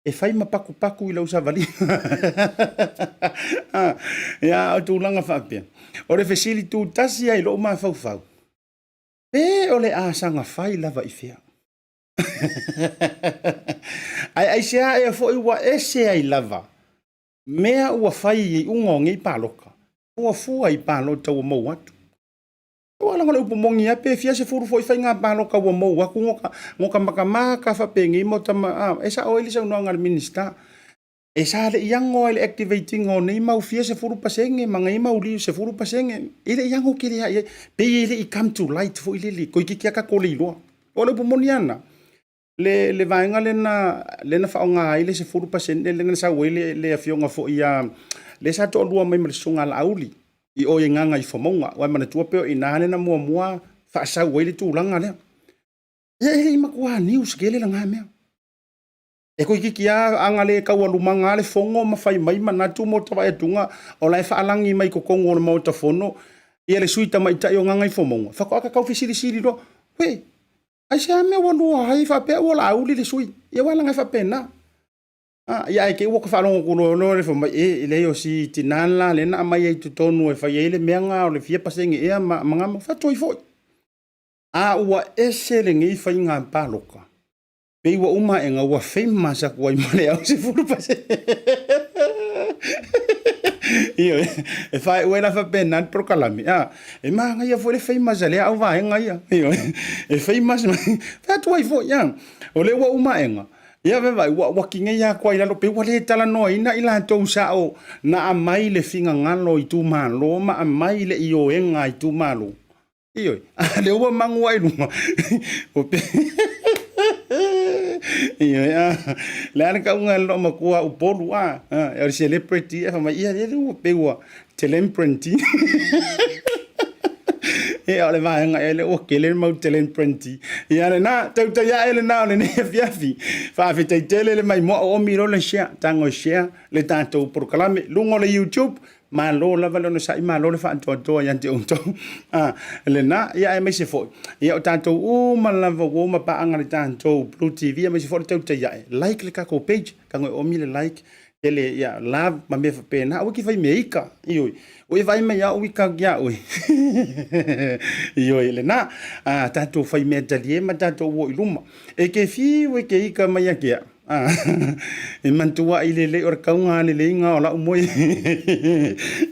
e fai ma pakupaku i lau savaliga. Ia, o tulaga faapea. O le fesili tutasi lava i lou mafaufau, pe o le a saga fai lava i fea? Ae aisea ea foi ua ese ai lava mea ua fai i iuga o nei palota, fuafua i palota ua mou atu. Aua leaga o le upu moni lava, pe fia sefulu foi faiga palota ua mou atu no ta matamata faapenei ma ta a, e sao ai le saunoaga a le Minisita. E sa le i ago lava i le activate ina o nei mau fia 10% ma nei mau 10%, e le i ago tele lava i ai. Pei e le i come to light foi lele, toeitiiti lava tatou le iloa. O le upu moni lava lena, le vaega lena lea na faaaoga ai le 10% lea na sau ai le afioga foi ia lea sa toalua mai ma le susuga a Laauli i o i Gagaifomauga. Aua e manatua pei o i ina lea na muamua faasau ai le tulaga lea. Ia e le i matua news tele lena mea. E toeitiiti lava aga le taualumaga lava le fono ma fai mai manatu mo tavaeatuga o la e faalagi mai i totonu o le Maota Fono ia le sui tamaitai o Gagaifomauga, faatoa ta tau fesilisili loa, Wee, Aisea mea ua lua ai faapea ua Laauli le sui? Ia aua leaga e faapena. A, ia ae te i ua ta faalogo atu loa loa le fai mai, e, e leai o si tina le la lea na aumai ai i totonu e fai ai le mea na o le fia pasene ea ma, ma na fatu ai foi. A ua ese lenei faiga palota. Pei ua uma aega ua famous atu ai ma le au 10%. Ioe, e faaiu ai la faapena le polokalame. A, e manaia foi le famous a lea au vaega ia. Ioe, e famous mai, fai atu ai foi, a. O lea ua uma aega, ia vaai, ua, ua tineia atu ai i lalo, pei ua le talanoaina i latou sao na aumai le finagalo i itumalo ma aumai le ioega a itumalo. Ioe, a lea ua magu ai luga. Ua pe... Ioe, a, le a le kauga e loo matua Upolu, a, a, o le celebrity, e fai mai, ia, lea ua pei ua celebrity. Ia, o le vaega ea lea ua tele le mau celebrity. Ia, lena, tautai ae lena o lenei afiafi. Faafetai tele le maimoa o omi loa le share, tago e share le tatou polokalame. Luga o le YouTube, Malo lava le onosai, malo le faatoatoa ia te outou. Ah, lena, ia aemaise foi. Ia o tatou uma lava ua uma paaga le tatou Blue TV, aemaise foi le tautai ae. Like le tatou page, tago e omi le like, tele ia love ma mea faapena. Aua e te fai mea ika, ioe. Ua e vaai mai lava o ika atu ia oe. Ioe, lena. Ah, tatou fai mea talie ma tatou o i luma. E te fiu e te ika mai ia te au. E manatua ai lelei o le kauga leleiga o lau moe.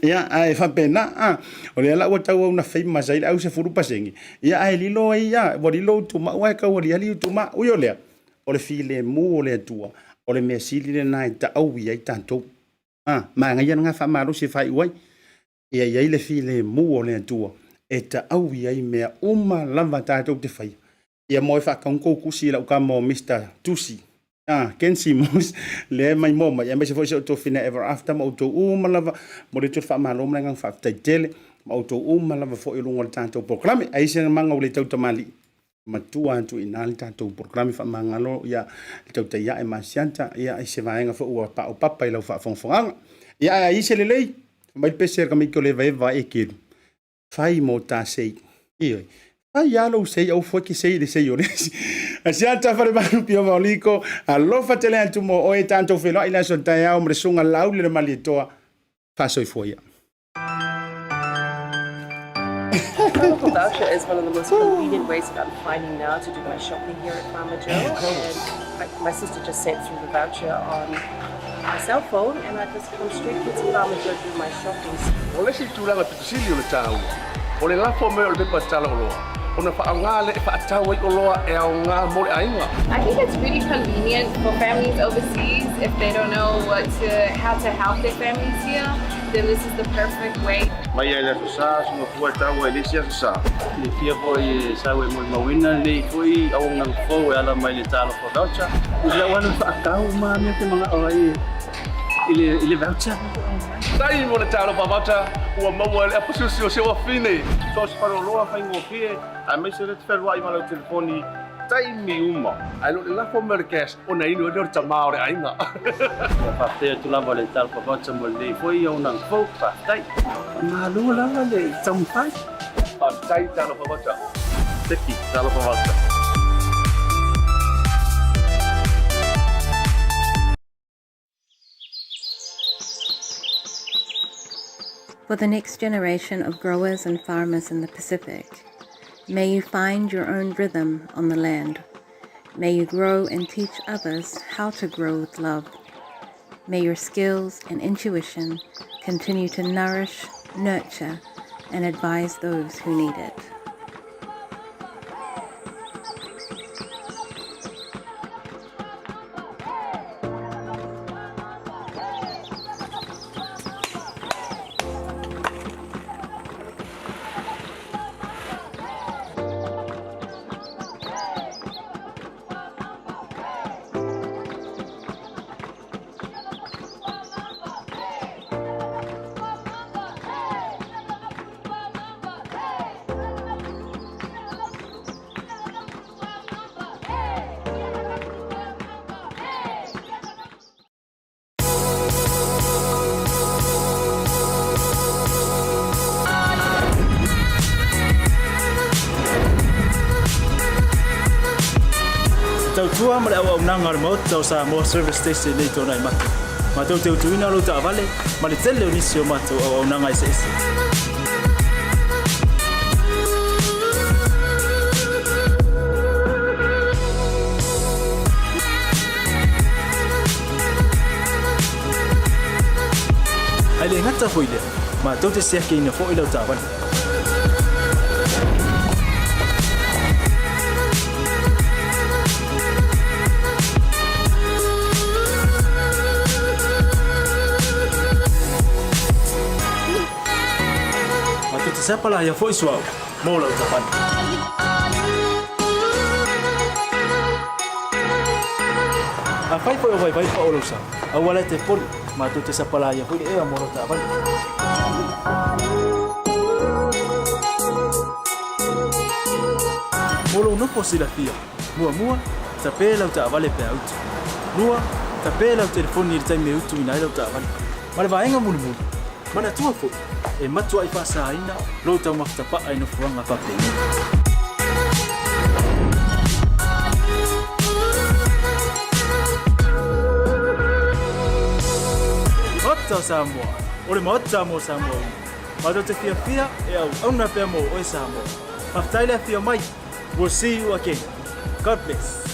Ia, ae faapena, a, o lea la ua tauau na famous ai le au 10%, ia ae lilo ai, ia, ua lilo utumau ae tau aliali utumau. Ui o lea, o le filemu o le Atua, o le mea sili lena e taui ai tatou. A, manaia lena faamalosi e faaiu ai. Ia i ai le filemu o le Atua e taui ai mea uma lava tatou te faia. Ia mo e faatau tou tusi i lau tama o Mister Tusi, ah, Ken Simos, lea e maimoa mai, aemaise foi si outou fina Ever After ma outou uma lava, momoli atu le faamalo ma le agaga faafetai tele, ma outou uma lava foi i luga o le tatou polokalame. Ai se maga ua le tau tamalii, matua atu i ina le tatou polokalame faamagalo, ia, le tautai ae ma Asiata, ia, i se vaega foi ua paopapa i lau faafogafogaaga. Ia, ae ai se lelei, fai mai le pese a le tamaiti o le evaeva e kelu. Fai mo ta sei. Ioe. Fai lava lou sei, aua foi e te sei i le sei o le isi. Asiata Falemalu Pio Maoliko, alofa tele atu mo oe, tatou feiloai i le aso taeao ma le susuga Laauli le Malietoa. Faasoifua ia. Travel voucher is one of the most convenient ways that I'm finding now to do my shopping here at Farmer Joe. And my sister just sent through the voucher on my cell phone and I just come straight here to Farmer Joe to do my shopping. O le isi tulaga pito sili o le taua, o le lafo mai o le pepa tala oloa, ona faaaoga lea e faatau ai oloa e aoga mo le aiga. I think it's really convenient for families overseas if they don't know what to, how to help their families here, then this is the perfect way. Mai lava i le Aso Sa, suga fua e taua i le isi Aso Sa. Silafia foi e sau e molimauina lenei foi auaunaga fou e ala mai i le Talofa Voucher. I lau alu faatau ma mea te manao ai i le voucher. Faafetai mo le Talofa Voucher ua maua e le apusiusi o si ou afine. So o se faleoloa faigofie aemaise le te fealuai ma lau telefoni taimi uma. Ae le o le lafo mai o le cash ona inu ai lea o le tama o le aiga. Ia faafetai atu lava i le Talofa Voucher mo lenei foi auaunaga fou. Faafetai. Malo lava le taumafai. Faafetai Talofa Voucher. Seki Talofa Voucher. For the next generation of growers and farmers in the Pacific, may you find your own rhythm on the land. May you grow and teach others how to grow with love. May your skills and intuition continue to nourish, nurture, and advise those who need it. Te tautua ma le auaunaga a le Maota o Samoa Service Station nei tona i matou. Matou te utuina lou taavale ma le tele o nisi o matou auaunaga eseese. Ae le gata foi lea, matou te siakiina foi lau taavale. Matou te sapalaia foi suauu mo lau taavale. Afai foi o vaivai pa o lou sa, aua la e te poli, matou te sapalaia foi le ea mo lau taavale. Mo lou nofo silafia, muamua, tape lau taavale pe a utu. Lua, tape lau telefoni i le taimi e utuina ai lau taavale. Ma le vaega mulimuli, manatua foi, e matuai faasaina lou taumafa tapaa i nofoaga faapenei. Maota o Samoa, o le Maota mo Samoa uma. Matou te fiafia e auauna pea mo oe Samoa. Faafetai le afio mai. We'll see you again. God bless.